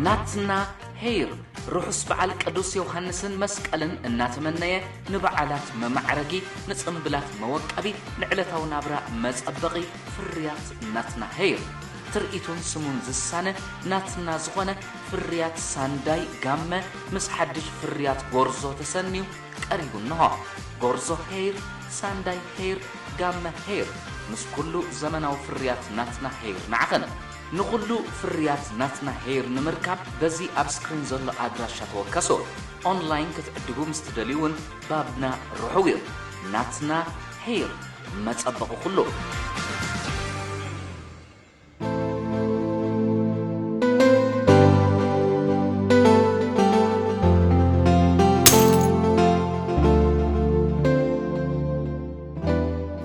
ናትና ሄይር ርሑስ በዓል ቅዱስ ዮሃንስን መስቀልን እናተመነየ፣ ንበዓላት መማዕረጊ፣ ንጽምብላት መወቀቢ፣ ንዕለታዊ ናብራ መጸበቒ ፍርያት ናትና ሄይር። ትርኢቱን ስሙን ዝሳነ ናትና ዝኾነ ፍርያት ሳንዳይ ጋመ ምስ ሓድሽ ፍርያት ጎርዞ ተሰንዩ ቀሪቡ እንሆ። ጎርዞ ሄይር፣ ሳንዳይ ሄይር፣ ጋመ ሄይር፣ ምስ ኩሉ ዘመናዊ ፍርያት ናትና ሄይር ንዓኽን። ንኹሉ ፍርያት ናትና ሄይር ንምርካብ በዚ ኣብ ስክሪን ዘሎ ኣድራሻ ተወከሱ። ኦንላይን ክትዕድጉ ምስ ትደልዩ እውን ባብና ርሑው እዩ። ናትና ሄይር፣ መጸበቒ ኩሉ።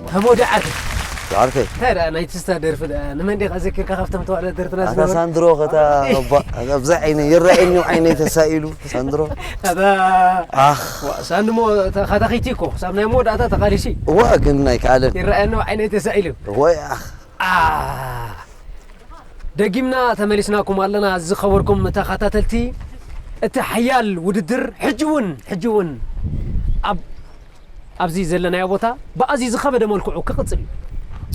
ከመ ወዲ ዓርከይ? ዓርከይ። እንታይ ደኣ ናይ ትስታ ደርፊ ደኣ ንመን ዲኻ ዘኪርካ ካብቶም ተዋዳደርትና ኣታ ዝነበሩ? ሳንድሮ ከታ እባ፣ ኣብዛ ዓይነይ ይረኣየኒ ዓይነይ ተሳኢሉ ሳንድሮ። ኣታ ኣኽ። ዋ፣ ሳንድሞ ተ-፣ ካታኺቲ እኮ፣ ሳብ ናይ መወዳእታ ተቓሊሲ። እዋ፣ ግን ናይ ከኣለን። ይረኣየኒ ዓይነይ ተሳኢሉ። እዋ፣ ኣኽ። ኣ፣ ደጊምና ተመሊስናኩም ኣለና ዝኸበርኩም ተኸታተልቲ። እቲ ሓያል ውድድር ሕጂ እውን፣ ሕጂ እውን ኣብ ኣብዚ ዘለናዮ ቦታ ብኣዝዩ ዝኸበደ መልክዑ ክቕጽል እዩ።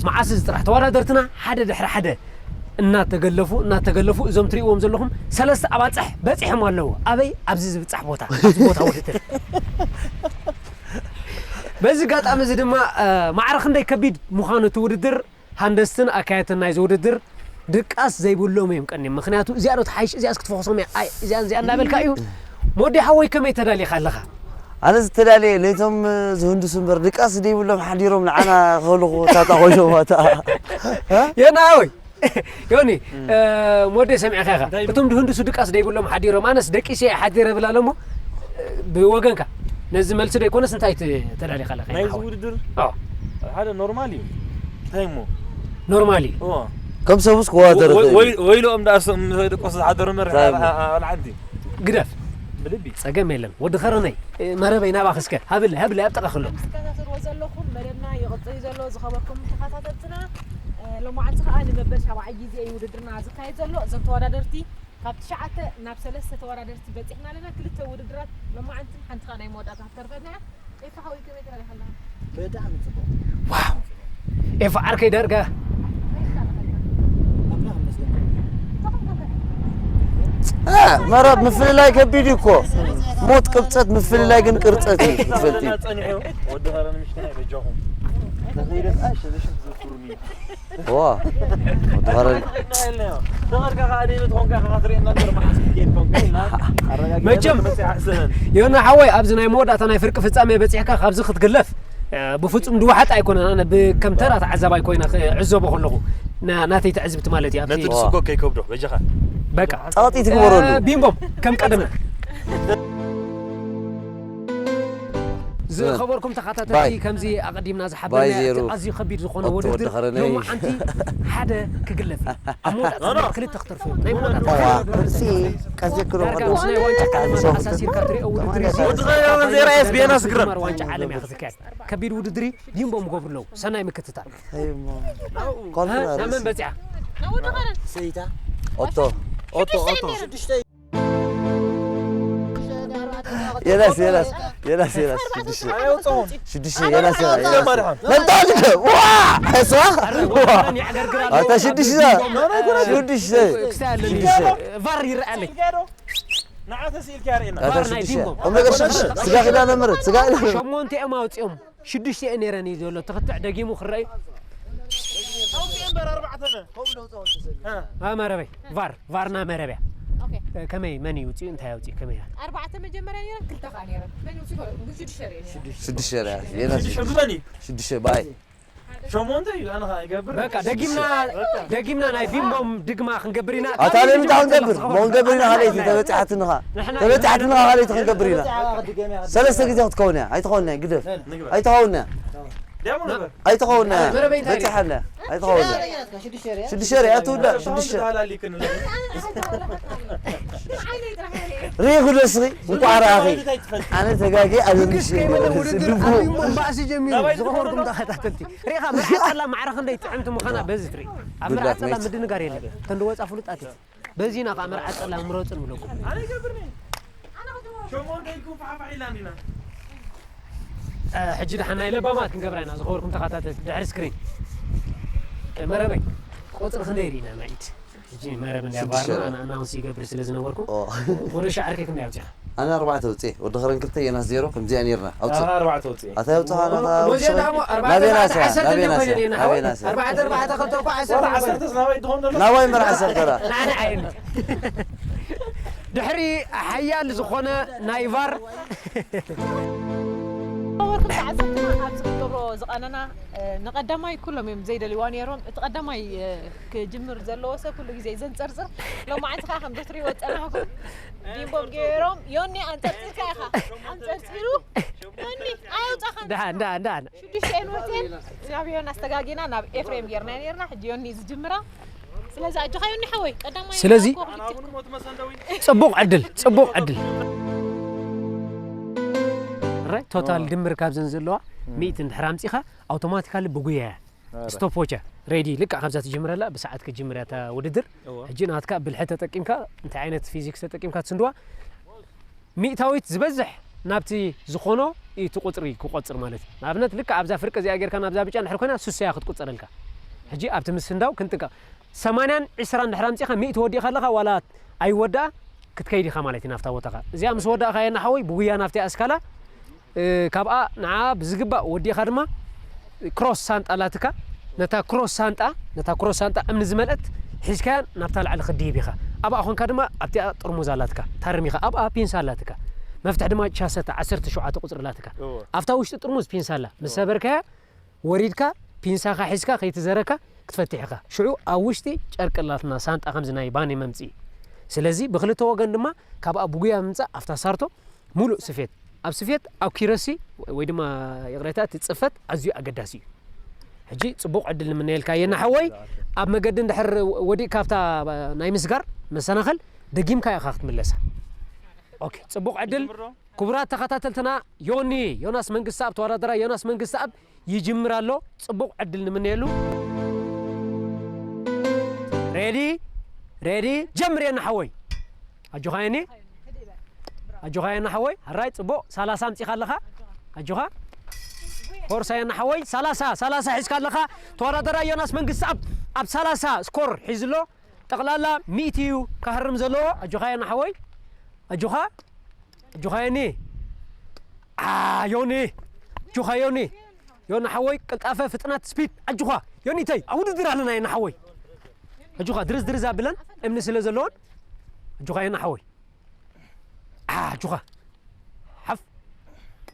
መዓስ እዚ ጥራሕ ተወዳደርትና ሓደ ድሕሪ ሓደ እናተገለፉ፣ እናተገለፉ እዞም ትርእይዎም ዘለኹም ሰለስተ ኣባጽሕ በጺሖም ኣለዉ። ኣበይ? ኣብዚ ዝብጻሕ ቦታ፣ ኣብዚ ቦታ ውድድር። በዚ ኣጋጣሚ እዚ ድማ፣ እ፣ ማዕረ ክንደይ ከቢድ ምዃኑ እቲ ውድድር ሃንደስትን ኣካየድትን ናይዚ ውድድር ድቃስ ዘይብሎም እዮም ቀንዮም። ምኽንያቱ እዚኣ ዶ ትሓይሽ፣ እዚኣስ ክትፈኹሶም እያ፣ ኣይ፣ እዚኣን እዚኣን እናበልካ እዩ። ሞዲ ሓወይ ከመይ ተዳሊኻ ኣለኻ? ኣነ ዝተዳለየ ነቶም ዝህንድሱ እምበር ድቃስ ዘይብሎም ሓዲሮም ንዓና ክህልኹ ታታ ኮይኖም ኣታ። እ? የና ሓወይ፣ ዮኒ፣ እ፣ ሞዲ ሰሚዕካ ኢኻ። እንታይ? እቶም ዝህንድሱ ድቃስ ዘይብሎም ሓዲሮም፣ ኣነስ ደቂሰ እየ ሓዲረ ብላ ኣለሞ፣ እ፣ ብወገንካ ነዚ መልሲ ዶ ኣይኮነስ እንታይ ተ-፣ ተዳሊኻ ኣለኻ? ናይዚ ሓወይ? ውድድር? ኣዎ። ሓደ ኖርማል እዩ። እንታይ እሞ? ኖርማል እዩ። እዎ። ከም ሰብስ ክዋደር ወይ፣ ይኽእል ወይ፣ እዩ። ወይ ኢሎም ደኣ እሶም ምስ ደቆስ ዝሓደሩ መርሕ እንታይ እሞ? ኣ-፣ ኣ-፣ ኣልዓንቲ። ግደፍ። ብልቢ። ጸገም የለን። ወዲ ኸረነይ፣ እ፣ መረበይ ናባኺ እስከ። ሃብለይ፣ ሃብለይ ኣብ ጥቓ ከሎ። ትከታተልዎ ዘለኹም መደብና ይቕጽል እዩ ዘሎ። ዝኸበርኩም ተኸታተልትና፣ እ፣ ሎማዓንቲ ከኣ ንመበል ሻብዓይ ግዜ እዩ ውድድርና ዝካየድ ዘሎ። እዞም ተወዳደርቲ ካብ ትሽዓተ ናብ ሰለስተ ተወዳደርቲ በጺሕና ኣለና። ክልተ ውድድራት ሎማዓንትን ሓንቲ ከኣ ናይ መወዳእታ ክትተርፈና እያ። ኤፋ ሓወይ ከመይ ትሪኦ ኣለኻ? ብጣዕሚ ጽቡቕ። ዋው! ኤፋ ዓርከይ ዳርጋ። ኣምላኽ ይመስገን። እ፣ መረብ ምፍልላይ ከቢድ እዩ እኮ። ሞት ቅብጸት፣ ምፍልላይ ግን ቅርጸት እዩ፣ ክትፈልጢ። ጸኒሑ ወዲ ኸረን ምሽክናይ በጃኹም። ተኸይደ ኸኣ ሸበሸብ ዘኩሩኒ። ዋ፣ ወዲ ኸረን። ተኸድካ ኸኣ ደይበ ትኾንካ ኸኣ ትርእየና እምበር መዓስ ክትከይድ ኮንካ ኢልና ኣረጋጊጸና መቸም፣ መጺኣ ሕሰበን። ዮና ሓወይ፣ ኣብዚ ናይ መወዳእታ ናይ ፍርቂ ፍጻሜ በጺሕካ ካብዚ ክትግለፍ፣ እ፣ ብፍጹም ድወሓጥ ኣይኮነን። ኣነ ብ-፣ ከም ተራ ተዓዛባይ ኮይነ ክዕዘቦ ከለኹ፣ ና-፣ ናተይ ትዕዝብቲ ማለት እዩ። ኣብዚ ነቲ ንሱ እኮ ከይከብዶ፣ በጃኻ። በቃ። ጸቕጢ ትግበረሉ። እ፣ ቢምቦም፣ ከም ቀደምና። ዝኸበርኩም ተኸታተልቲ፣ ባይ። ከምዚ ኣቐዲምና ባይ ዝሓበርናዮ ዜሮ። እቲ ኣዝዩ ከቢድ ዝኾነ ኦቶ ውድድር ወዲ ኸረነይ። ሎማዓንቲ ሓደ ክግለፍ እዩ። ኣብ መወዳእታ ኖ፣ ኖ። ክልተ ክትርፉ እዮም። ናይ መወዳእታ እዋ፣ ቅርጺ ቀስ ዘክሮ ዳርጋ ቀደም። ምስ ናይ ዋንጫ ዓለም ኣተኣሳሲርካ ትሪኦ ውድድር እዩ። ወዲ ኸረነ ዜሮ ኤስ ቢ ኤን ኣስግረም። ዋንጫ ዓለም እያ ክትካየድ። ከቢድ ውድድር እዩ። ቢምቦም ገብሩ ኣለዉ። ሰናይ ምክትታል። እሞ። ኮንፈረንስ። ናመን በጺዓ? ሰይታ። ኦቶ። ኦቶ፣ ኦቶ። የናስ፣ የናስ፣ የናስ፣ የናስ፣ ሽዱሽተ። ሽዱሽተ፣ የናስ፣ የናስ። መጣ ልጅ። ዋ! እሷ? ዋ! ኣታ ሽዱሽተ። ሽዱሽተ። ክስታይ ኣለኒ። ሽዱሽተ። ቫር ይረኣለይ። ንዓ ተስኢልካ የርእየና። ኣታ ቫር ናይ ሽዱሽተ። ቢምቦ። እሞ ገርሽ፣ ስጋ ኪዳነ ምሕረት፣ ስጋ ኪዳነ ምሕረት። ሸሞንተ እዮም ኣውፂኦም። ሽዱሽተ እየ ነይረን እዩ ዘሎ። ትኽትዕ ደጊሙ ክረኣዩ። ኣውፂኦም እምበር ኣርባዕተ ነ። እ። ኣ፣ መረበይ። ቫር፣ ቫርና መረብያ። ኦኬ። እ፣ ከመይ፣ መን እዩ ውፅኡ፣ እንታይ ኣውፅኡ፣ ከመይ እያ? ኣርባዕተ መጀመርያ ነይረን፣ ክልተ ከዓ ነይረን። መን ውፅኡ ይፈልጥ፣ ግን ሽዱሽተ ርኤ ነይረን። ሽዱሽተ ርያ፣ የና ሽዱሽተ ሽዱሽተ። ብመን እዩ? ሽዱሽተ ባይ። ሸሞንተ እዩ፣ ኣነ ከዓ ይገብር። በቃ፣ ደጊምና፣ በቃ። ደጊምና ናይ ቢምቦም ድግማ ክንገብር ኢና። ኣታ ለምን ታውን ገብር? ሞ ክንገብር ኢና፣ ካልኣይቲ ተበጻሕትንኻ። ንሕና ተበጻሕትንኻ፣ ካልኣይቲ ክንገብር ኢና። ሰለስተ ግዜ ክትከውን እያ፣ ኣይትኸውን እያ፣ ግደፍ። ንግበር። ኣይትኸውን እያ። ዲያሞ ነበር። ኣይትኸውን እያ። መረበይ እንታይ በጺሓ እያ፣ ኣይትኸውን እያ። ሽዱሽተ ርያ፣ ሽዱሽተ። ተሃላሊክን። ርኢኹ ዶ እስኺ? እንቋዕ ረኣኺ። ኣነ ተጋግየ፣ ኣነ ትዕግስቲ ከይበለ ውድድር ልቡ። ኣብ ቢምቦም ባእሲ ጀሚሩ። ዝኸበርኩም ተኸታተልቲ። ርኢኻ፣ መርዓ ጠላ ማዕረ ክንደይ ጥዕምቲ ምዃና በዚ ትርኢ። ኣብ መርዓ ጉድላት ጠላ መይት። ምድንጋር የለን። ተንዲ ወጻ ፍሉጣት እዩ። በዚና ከዓ መርዓ ጠላ ምረፁ ንብለኩም። ኣነ ይገብርኒ። ሸሞንተ ኢልኩም ፋሕፋሕ ኢላን ኢና። እ፣ ሕጂ ደሓን ናይ ለባማት ክንገብራ ኢና፣ ዝኸበርኩም ተኸታተልቲ። ድሕሪ ስክሪን። እ፣ መረበይ፣ ቁፅሪ ክንደይ ርኢና ናይ ኢድ? ሕጂ መረብ እንዳባርና ሽዱሽተ። ኣነ ኣናውንስ ይገብር ስለ ዝነበርኩ። ኦ። ወደ ሻዕርከይ ክንደይ ኣውፅኣ? ኣነ ኣርባዕተ ኣውፅኤ፣ ወዲ ኸረን ክልተ፣ ዮናስ ዜሮ፣ ከምዚኣ ነይርና። ኣውፅእ። ኣነ ኣርባዕተ ኣውፅኤ። ኣታ ኣውፅኻ፣ ኣነ ወዚኣ ኣውፅእ። ደሞ ኣርባዕተ ናበይ ናሳ? ኣርባዕተ ዓሰርተ ናበይ ናሳ? እንተኾይኑ እየ፣ ናበይ ናሳ? ኣርባዕተ ኣርባዕተ ክልተ እኮ ዓሰርተ ወላ እንተኾይኑ። ዓሰርተ ናበይ ትኾን ዘሎ? ናባይ መርዓ ሰርተራ። ንዓና ዓይኒ። ድሕሪ ሓያል ዝኾነ ናይ ቫር። ወርቂ ተዓዘብትና ኣብዚ ክንገብሮ ዝቐነና፣ እ፣ ንቐዳማይ ኩሎም እዮም ዘይደልይዋ ነይሮም። እቲ ቀዳማይ፣ እ፣ ክጅምር ዘለዎ ሰብ ኩሉ ግዜ ዘንጸርጽር። ሎማዓንቲ ከኣ ከም ዘትሪዎ ጸናሕኩም ዲምቦም ገይሮም፣ ዮኒ ኣንጸርጺርካ ኢኻ። ኣንጸርጺሩ፣ ዮኒ ኣየውጻኻን። ደሓን፣ ደሓን፣ ደሓን። ሽዱሽተ ኤንወርቴን ናብ ዮኒ ኣስተጋጊና ናብ ኤፍሬም ጌርና ኔርና። ሕጂ ዮኒ ዝጅምራ። ስለዚ ኣጆኻ ዮኒ ሓወይ፣ ቀዳማይ ስለዚ ኣኮ ክትጅምር። ጽቡቕ ዕድል፣ ጽቡቕ ዕድል። ራይ ቶታል ድምር ካብዘን ዘለዋ ሚእቲ እንድሕር ኣምጺኻ ኣውቶማቲካሊ ብጉያ እያ። ኧረ። ስቶፕ ዎቸ ሬዲ ልክዕ ካብዛ ትጅምረላ ብሰዓት ክትጅምር እያ እታ ውድድር። እወ። ሕጂ ናትካ ብልሒ ተጠቂምካ እንታይ ዓይነት ፊዚክስ ተጠቂምካ ትስንድዋ? ሚእታዊት ዝበዝሕ ናብቲ ዝኾኖ እቲ ቁጽሪ ክቆጽር ማለት እዩ። ንኣብነት ልክዕ ኣብዛ ፍርቂ እዚኣ ጌርካ ናብዛ ብጫ እንድሕር ኮይና ሱሳ እያ ክትቁጸረልካ። ሕጂ ኣብቲ ምስንዳው ክንጥንቀቕ። ሰማንያን ዕስራን እንድሕር ኣምጺእካ ሚእቲ ወዲእካ ኣለኻ ዋላ ኣይወድኣ ክትከይድ ኢኻ ማለት እዩ ናብታ ቦታኻ። እዚኣ ምስ ወዳእካ የና ሓወይ ብጉያ ናብቲ ኣስካላ እ፣ ካብኣ ንዓ ብዝግባእ ወዲእኻ ድማ ክሮስ ሳንጣ ኣላትካ። ነታ ክሮስ ሳንጣ፣ ነታ ክሮስ ሳንጣ እምኒ ዝመልአት ሒዝካያ ናብታ ላዕሊ ክትድይብ ኢኻ። ኣብኣ ኾንካ ድማ ኣብቲኣ ጥርሙዝ ኣላትካ። ታርም ኢኻ። ኣብኣ ፒንሳ ኣላትካ። መፍትሕ ድማ ቻሰታ ዓሰርተ ሸውዓተ ቁጽሪ ኣላትካ። እወ። ኣብታ ውሽጢ ጥርሙዝ ፒንሳ ኣላ። ምስ ሰበርካያ ወሪድካ ፒንሳኻ ሒዝካ ከይትዘረካ ክትፈትሕ ኢኻ። ሽዑ ኣብ ውሽጢ ጨርቂ ኣላትና ሳንጣ ከምዚ ናይ ባኒ መምጽኢ። ስለዚ ብክልተ ወገን ድማ ካብኣ ብጉያ ምምጻእ ኣብታ ሳርቶ ሙሉእ ስፌት። ኣብ ስፌት ኣኩረሲ ወይ ድማ ይቕሬታ እቲ ጽፈት ኣዝዩ ኣገዳሲ እዩ። ሕጂ ጽቡቕ ዕድል ንምነየልካ የና ሓወይ። ኣብ መገዲ እንድሕር ወዲእካ ኣብታ ናይ ምስጋር መሰናኸል ደጊምካ ኢኻ ክትምለሳ። ኦኬ፣ ጽቡቕ ዕድል። ክቡራት ተኸታተልትና ዮኒ፣ ዮናስ መንግስተኣብ፣ ተወዳደራይ ዮናስ መንግስተኣብ ይጅምር ኣሎ። ጽቡቕ ዕድል ንምነየሉ። ሬዲ፣ ሬዲ፣ ጀምር የና ሓወይ። ኣጆኻ የኒ። ኣጆኻ የና ሓወይ። ሕራይ ጽቡቕ። ሰላሳ ኣምጺኻ ኣለኻ። ኣጆኻ። ፎርሳ የና ሓወይ። ሰላሳ፣ ሰላሳ ሒዝካ ኣለኻ። ተወዳደራይ ዮናስ መንግስተኣብ ኣብ ሰላሳ ስኮር ሒዙ ኣሎ። ጠቕላላ ሚእቲ እዩ ክሃርም ዘለዎ። ኣጆኻ የና ሓወይ። ኣጆኻ። ኣጆኻ የኒ። ኣ፣ ዮኒ። ኣጆኻ ዮኒ። ዮኒ ሓወይ፣ ቅልጣፈ፣ ፍጥነት፣ ስፒድ። ኣጆኻ። ዮኒተይ፣ ኣብ ውድድር ኣለና የና ሓወይ። ኣጆኻ፣ ድርዝ ድርዝ ኣብለን፣ እምኒ ስለ ዘለዎን። ኣጆኻ የና ሓወይ። ኣ፣ ኣጆኻ። ሓፍ።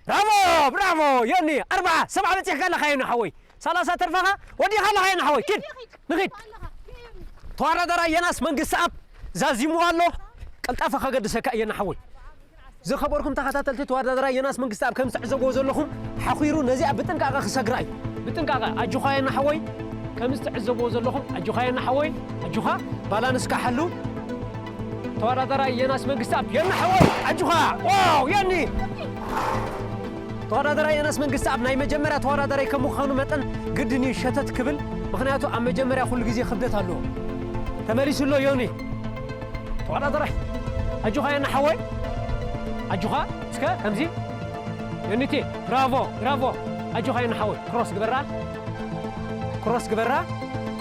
ብራቮ፣ ብራቮ፣ ዮኒ። ኣርብዓ፣ ሰብዓ በጺሕካ ኣለኻ ዮኒ ሓወይ። ሰላሳ ተርፋኻ፣ ወዲኻ ኣለኻ ዮኒ ሓወይ። ኪድ፣ ንኺድ። ተወዳደራይ የናስ መንግስተኣብ ዛዚሙ ኣሎ። ቅልጣፈ ከገድሰካ እየ የና ሓወይ። ዝኸበርኩም ተኸታተልቲ፣ ተወዳደራይ ዮናስ መንግስተኣብ ከም ትዕዘብዎ ዘለኹም ሓኺሩ ነዚኣ ብጥንቃቐ ክሰግራ እዩ። ብጥንቃቐ ኣጆኻ የና ሓወይ፣ ከም ትዕዘብዎ ዘለኹም ኣጆኻ የና ሓወይ፣ ኣጆኻ ባላንስካ ሓሉ። ተወዳደራይ ዮናስ መንግስተኣብ የና ሓወይ ኣጆኻ። ዋው የኒ። ተወዳደራይ ዮናስ መንግስተኣብ ናይ መጀመርያ ተወዳደራይ ከም ምዃኑ መጠን ግድን እዩ ሸተት ክብል፣ ምኽንያቱ ኣብ መጀመርያ ኩሉ ግዜ ክብደት ኣለዎ። ተመሊሱ ኣሎ ዮኒ። ተወዳደራይ ኣጆኻ የና ሓወይ ኣጆኻ እስከ ከምዚ ዮኒቴ ብራቮ ብራቮ ኣጆኻ የና ሓወይ ክሮስ ግበራ ክሮስ ግበራ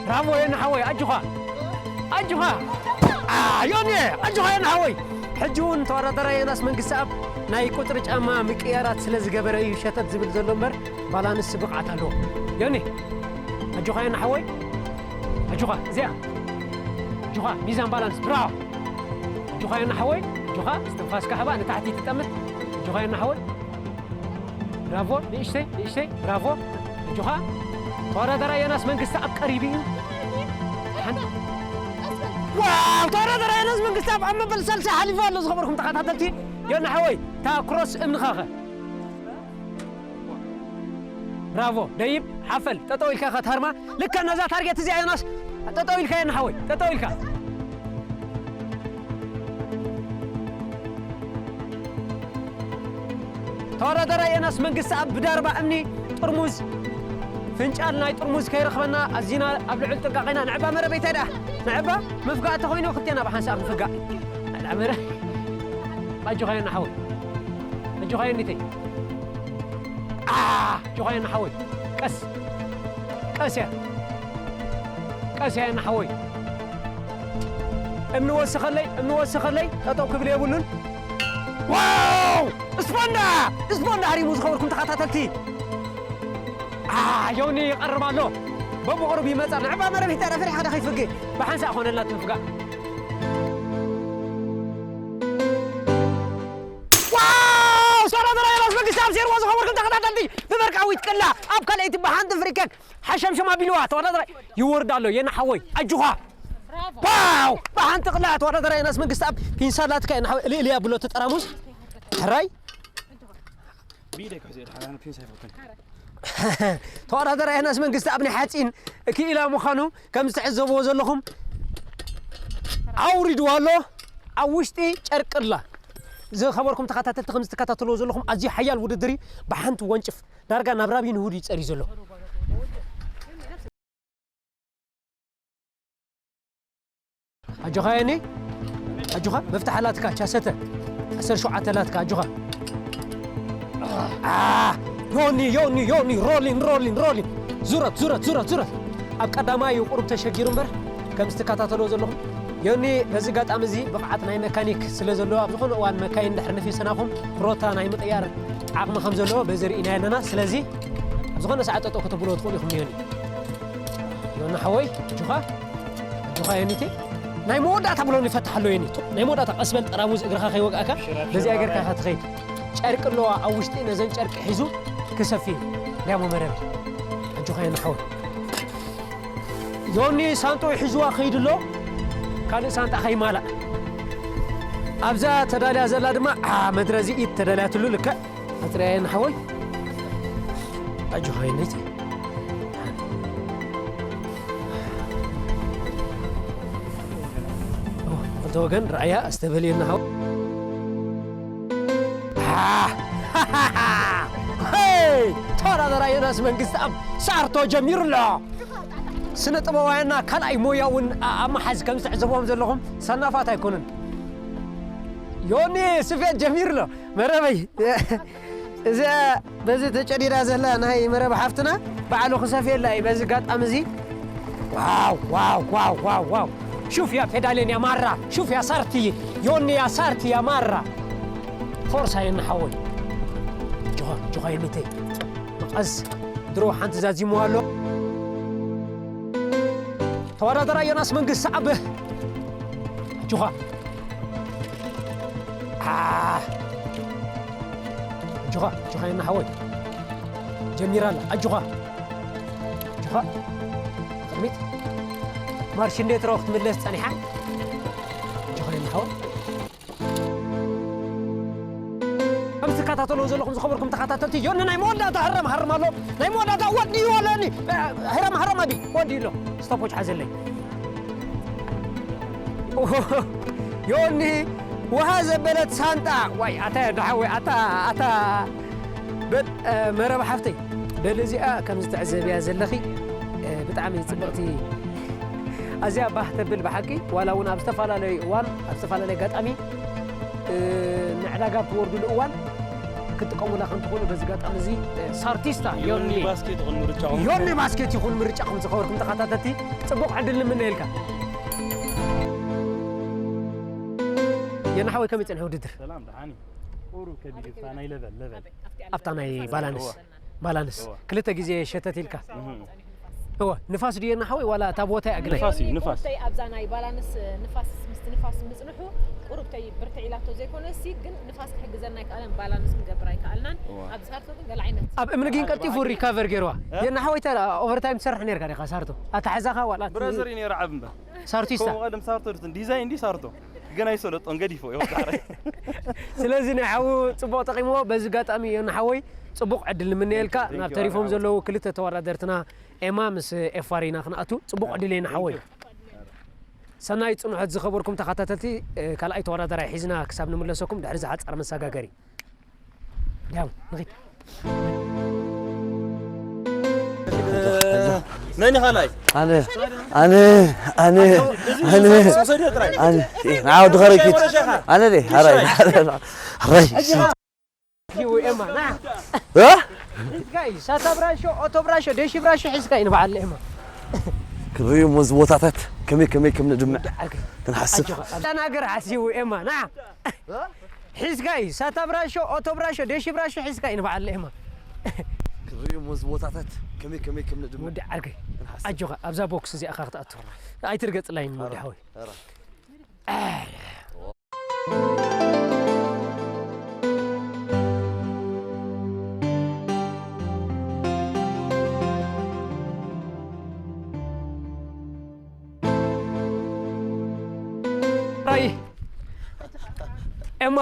ብራቮ የና ሓወይ ኣጆኻ ኣጆኻ ኣ ዮኒ ኣጆኻ የና ሓወይ ሕጂ እውን ተወዳደራይ ዮናስ መንግስተኣብ ናይ ቁፅሪ ጫማ ምቅያራት ስለ ዝገበረ እዩ ሸተት ዝብል ዘሎ እምበር ባላንስ ብቕዓት ኣለዎ ዮኒ ኣጆኻ የና ሓወይ ኣጆኻ እዚኣ ኣጆኻ ሚዛን ባላንስ ብራቮ ኣጆኻ የና ሓወይ ኣጆኻ እስትንፋስካ ሃባ ንታሕቲ ትጠምት ኣጆኻ የና ሓወይ ብራቮ ንእሽተይ ንእሽተይ ብራቮ ኣጆኻ ተወዳደራይ ዮናስ መንግስተኣብ ቀሪቡ እዩ ሓንቲ ዋው ተወዳደራይ ዮናስ መንግስተኣብ ኣብ መበል ሳልሳይ ሓሊፉ ኣሎ ዝኸበርኩም ተኸታተልቲ ዮና ሓወይ እታ ክሮስ እምንኻኸ ብራቮ ደይብ ሓፈል ጠጠው ኢልካ ኢኻ ታርማ ልክዕ ነዛ ታርጌት እዚኣ ዮናስ ጠጠው ኢልካ የና ሓወይ ጠጠው ኢልካ ተወዳደራይ ዮናስ መንግስተኣብ ብዳርባ እምኒ ጥርሙዝ ፍንጫል ናይ ጥርሙዝ ከይረኽበና ኣዚና ኣብ ልዑል ጥንቃቐ ኢና ንዕባ። መረበይታይ ደኣ ንዕባ። ምፍጋእ ተኾይኑ ክልቴና ብሓንሳእ ክንፍጋእ። ኣላ መረ ኣጆኻ የና ሓወይ። ኣጆኻ የኒተይ። ኣ ኣጆኻ የና ሓወይ። ቀስ ቀስ እያ። ቀስ እያ የና ሓወይ። እምኒ ወሰኸለይ እምኒ ወሰኸለይ ጠጠው ክብል የብሉን። ዋው! ስፖንዳ! ስፖንዳ ሃሪሙ ዝኸበርኩም ተኸታተልቲ። ኣ ዮኒ ይቐርብ ኣሎ። በብቕሩብ ይመጻ። ንዕባ መረብ ሂታ ፈሪሓ ዶ ከይፍግ? ብሓንሳእ ኮነላ ትንፍጋ። ዋው! ሰላም ራይናስ መንግስቲ ኣብ ዜርዋ ዝኸበርኩም ተኸታተልቲ ብመርቃዊት ቅላ ኣብ ካልኣይቲ ብሓንቲ ፍሪከክ ሓሸምሸም ኣቢልዋ ተወዳዳሪ ይወርድ ኣሎ። የና ሓወይ ኣጁኻ። ዋው! ብሓንቲ ቅላ ተወዳዳሪ የናስ መንግስቲ ኣብ ፒንሳ ላትካ የና ሓወይ እልእልያ ብሎ ተጠራሙስ። ሕራይ ቢደካ ዜድ ሓናን ፒንሳ ይፈትን። ተወዳዳሪ የናስ መንግስቲ ኣብ ናይ ሓፂን ክኢላ ምዃኑ ከም ዝተዕዘብዎ ዘለኹም ኣውሪድዋ ኣሎ። ኣብ ውሽጢ ጨርቅላ ዝኸበርኩም ተኸታተልቲ ከም ዝትከታተልዎ ዘለኹም ኣዝዩ ሓያል ውድድር እዩ። ብሓንቲ ወንጭፍ ዳርጋ ናብ ራቢን ሁድ እዩ ጸርዩ ዘሎ። ኣጆኻ የኒ ኣጆኻ መፍትሕ ኣላትካ ቻሰተ ዓሰርተ ሸውዓተ ኣላትካ ኣጆኻ። አ፣ ዮኒ ዮኒ ዮኒ ሮሊን ሮሊን ሮሊን ዙረት ዙረት ዙረት ዙረት ኣብ ቀዳማይ እዩ ቁሩብ ተሸጊሩ እምበር ከም ዝትከታተልዎ ዘለኹም ዮኒ በዚ ኣጋጣሚ እዚ ብቕዓት ናይ መካኒክ ስለ ዘለዎ ኣብ ዝኾነ እዋን መካይን ድሕሪ ንፊሰናኹም ሮታ ናይ ምቕያር ዓቕሚ ከም ዘለዎ በዚ ርኢና ኣለና። ስለዚ ኣብ ዝኾነ ሰዓት ጠጠው ከተብልዎ ትኽእሉ ኢኹም ንዮኒ። ዮኒ ሓወይ ኣጆኻ ኣጆኻ ዮኒቲ ናይ መወዳእታ ብሎኒ ይፈትሕ ኣሎ ዮኒ ናይ መወዳእታ ቀስ በል ጠራሙዝ እግርኻ ከይወግኣካ በዚኣ ጌርካ ኢኻ ትኸይድ። ጨርቂ ኣለዋ ኣብ ውሽጢ ነዘን ጨርቂ ሒዙ ክሰፊ እንዲያሞ መረብ ኣጆኻ ዮኒ ሓወይ። ዮኒ ሳንጦ ሒዝዋ ከይዱ ኣሎ። ካልእ ሳንጣ ከይማላእ ኣብዛ ተዳልያ ዘላ ድማ ዓ መድረዚ ኢድ ተዳልያትሉ ልክዕ ኣጽርያየ ንሓወይ ኣጆኻ ይነይቲ ክልተ ወገን ረኣያ ኣስተበልየና ሓው ተወዳደራ ዮናስ መንግስት ኣብ ሳርቶ ጀሚሩ ኣሎ። ስነ ጥበባውያንና ካልኣይ ሞያ እውን ኣ- ኣብ መሓዝ ከም ዝትዕዘብዎም ዘለኹም ሰናፋት ኣይኮኑን። ዮኒ ስፌት ጀሚሩ ኣሎ። መረበይ እዚኣ በዚ ተጨዲዳ ዘላ ናይ መረብ ሓፍትና ባዕሉ ክሰፍየላ እዩ። በዚ ኣጋጣሚ እዚ ዋው ዋው ዋው ዋው ዋው ሹፍ ያ ፔዳሌን ያ ማራ ሹፍ ያ ሳርቲ ዮኒ ያ ሳርቲ ያ ማራ ፎርሳ የኒ ሓወይ ጆኻ ጆኻ የኒተይ መቐስ ድሮ ሓንቲ ዛዚምዋ ኣሎ። ተወዳደራ ዮናስ መንግስት ኣብ ኣጆኻ ኣጆኻ ኣጆኻ የና ሓወይ ጀሚራ ኣላ ኣጆኻ ኣጆኻ ቅድሚት ማርሽ እንዴት ረው ክትምለስ ጸኒሓ ኣጆኻ የና ሓወይ ከም ትከታተልዎ ዘለኹም ዝኸበርኩም ተኸታተልቲ ዮኒ ናይ መወዳእታ ሃረም ሃርም ኣሎ ናይ መወዳእታ ወዲ ኣለኒ ሃረም ሃረም ኣቢ ወዲ ኣሎ ስቶፖች ሓዘለይ ዮኒ ውሃ ዘበለት ሳንጣ ዋይ ኣታ ዳሓወይ ኣታ ኣታ በል መረብ ሓፍተይ በል እዚኣ ከም ዝተዕዘብያ ዘለኺ ብጣዕሚ ፅብቕቲ ኣዝያ ባህ ተብል ብሓቂ ዋላ እውን ኣብ ዝተፈላለዩ እዋን ኣብ ዝተፈላለዩ ኣጋጣሚ ንዕዳጋ ኣብ ትወርድሉ እዋን ክትጥቀሙላ ከም ትኽእሉ በዚ ኣጋጣሚ እዚ ሳርቲስታ ዮኒ ዮኒ ባስኬት ይኹን ምርጫኹም ዮኒ ባስኬት ይኹን ምርጫኹም ዝኸበርኩም ተኸታተልቲ ጽቡቕ ዕድል ንምነየልካ። የናሓወይ ከመይ ጸንሐ ውድድር? ሰላም ደሓን እዩ። ቁሩብ ከቢድ እዩ፣ እታ ናይ ለበል፣ ለበል። ኣብታ ናይ ባላንስ፣ እወ። ባላንስ። እወ። ክልተ ግዜ ሸተት ኢልካ። እህ። እወ፣ ንፋስ ድዩ የናሓወይ ዋላ እታ ቦታ እያ ግናይ? ንፋስ እዩ፣ ንፋስ። ኮተይ ኣብዛ ናይ ባላንስ፣ ንፋስ፣ ምስቲ ንፋስ ምጽንሑ፣ ቁሩብ ተይ ብርትዕ ኢላቶ ዘይኮነሲ፣ ግን ንፋስ ክሕግዘና ኣይከኣለን፣ ባላንስ ክንገብር ኣይከኣልናን። እወ። ኣብ ሳርቶ ግን ገለ ዓይነት። ኣብ እምኒ ግን ቀልጢፉ ሪካቨር ገይርዋ። እ? የናሓወይ እታ ኦቨርታይም ትሰርሕ ነርካ ዲኻ ሳርቶ? ኣተሓዛኻ ዋላ እቲ ብራዘር እዩ ነይሩ ዓቢ እምበር። ሳርቲስታ። ከምኡ ቀደም ሳርቶ ድትን ዲዛይን ድዩ ሳርቶ? ግን ኣይሰለጦን ገዲፎ ይኸው ዳሕራይ። ስለዚ ናይ ሓዉ ጽቡቕ ጠቒምዎ። በዚ ኣጋጣሚ ዮኒ ሓወይ ጽቡቕ ዕድል ንምነየልካ። Thank you, thank ናብ you, ተሪፎም ኣታ ዘለዉ ክልተ ተወዳደርትና ኤማ ምስ ኤፋር ኢና ክንኣቱ። ጽቡቕ ዕድል ዮኒ ሓወይ። Thank you. ሰናይ ጽንሖት ዝኸበርኩም ተኸታተልቲ፣ እ፣ ካልኣይ ተወዳዳራይ ሒዝና ክሳብ ንምለሰኩም ድሕሪ ዝሓጻር መሰጋገሪ። ያው ንኺድ። መን ኢኻ ናይ? ኣነ ኣነ ኣነ ኣነ ኣነ ንዓ ወዲ ኸረኪት ኣነ ደ ኣራይ ኣራይ እዩ ኤማ ና ሒዝካ እዩ ሳታ ብራሾ ኦቶ ብራሾ ደሺ ብራሾ ሒዝካ እዩ ንበዓል ኤማ ክርእዩ ሞዚ ቦታታት ከመይ ከመይ ከም ንድምዕ ክንሓስብ ኣዳናገር ሓሲቡ ኤማ ና ሒዝካ እዩ ሳታ ብራሾ ኦቶ ብራሾ ደሺ ብራሾ ሒዝካ እዩ ንበዓል ኤማ ክርእዩ ሞዚ ቦታታት ከመይ ከመይ ከም ንድምዕ ወዲ ዓርከይ ኣጆኻ ኣብዛ ቦክስ እዚኣ ካ ክትኣቱ ኣይትርገጽላይን ወዲ ሓወይ ኣይ ኤማ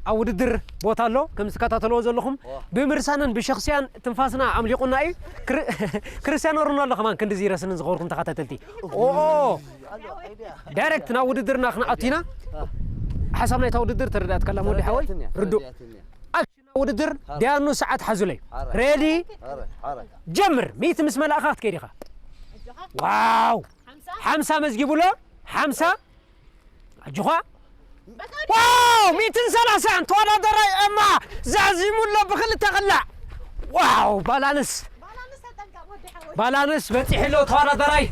ኣብ ውድድር ቦታ ኣሎ ከም ዝከታተልዎ ዘለኹም ብምርሳንን ብሸኽስያን ትንፋስና ኣምሊቑና እዩ ክርስትያኖ ሮናልዶ ከማን ክንድዚ ረስንን ዝኸበርኩም ተኸታተልቲ ኦ ዳይረክት ናብ ውድድርና ክንኣቱ ኢና ሓሳብ ናይታ ውድድር ተረዳእትካ ኣላ ወዲ ሓወይ ርዱእ ኣክሽን ናብ ውድድር ዲያኑ ሰዓት ሓዙለይ ሬዲ ጀምር ሚእቲ ምስ መላእኻ ክትከይድ ኢኻ ዋው ሓምሳ መዝጊቡሎ ሓምሳ ኣጆኻ ዋው ሚእትን ሰላሳን ተወዳደራይ ኤማ ዛዚሙ ኣሎ ብክልተ ክላዕ ዋው ባላንስ ባላንስ በፂሑ ኣሎ ተወዳደራይ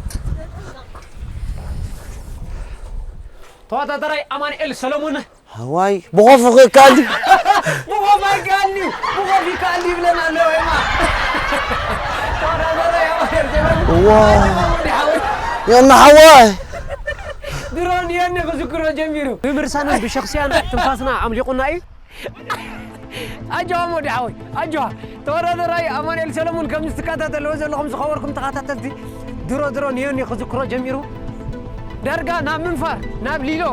ተወዳደራይ ኣማንኤል ሰለሙን ዋይ ብኾፍ ክእካል ብኾፍ ኣይከኣልኒ ብኾፍ ይከኣልኒ ይብለና ኣሎ ኤማ ተወዳደራይ ኣማንኤል ሰለሙን ዮና ሓዋይ ድሮ ንየኒ ክዝክሮ ጀሚሩ ብምርሳንን ብሸኽስያን ትንፋስና ኣምሊቑና እዩ ኣጆዋ ሞዲ ሓወይ ኣጆዋ ተወዳደራይ ኣማንኤል ሰለሙን ከም ዝትከታተልዎ ዘለኹም ዝኸበርኩም ተኸታተልቲ ድሮ ድሮ ንዮኒ ክዝክሮ ጀሚሩ ዳርጋ ናብ ምንፋር ናብ ሊሎ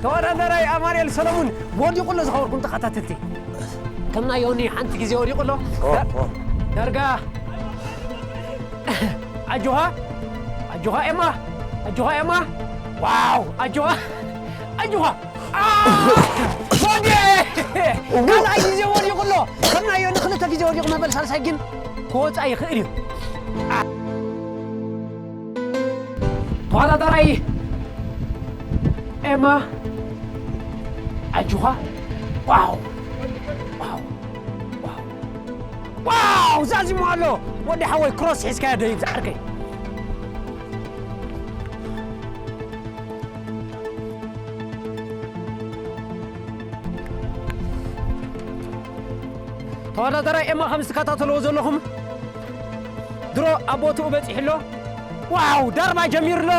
ተወዳደራይ ኣማንኤል ሰለሙን ወዲቑ ኣሎ ዝኸበርኩም ተኸታተልቲ ከም ናይ ዮኒ ሓንቲ ግዜ ወዲቑ ኣሎ ዳርጋ ኣጆኻ ኣጆኻ ኤማ ኣጆኻ ኤማ ዋው ኣጆኻ ኣጆኻ ወዲ ካልኣይ ግዜ ወዲቑ ኣሎ ከም ናይ ዮኒ ክልተ ግዜ ወዲቑ መበል ሳልሳይ ግን ክወፃ ይኽእል እዩ ተወዳዳራይ ኤማ ኣጆኻ ዋው ዋው ዋው ዛዚሙ ኣሎ ወዲ ሓወይ ክሮስ ሒዝካዮ ደይብ ዝዓርከይ ተወዳደራይ ኤማ ከም ዝከታተልዎ ዘለኹም ድሮ ኣብ ቦትኡ በፂሑ ኣሎ ዋው ዳርባ ጀሚሩ ኣሎ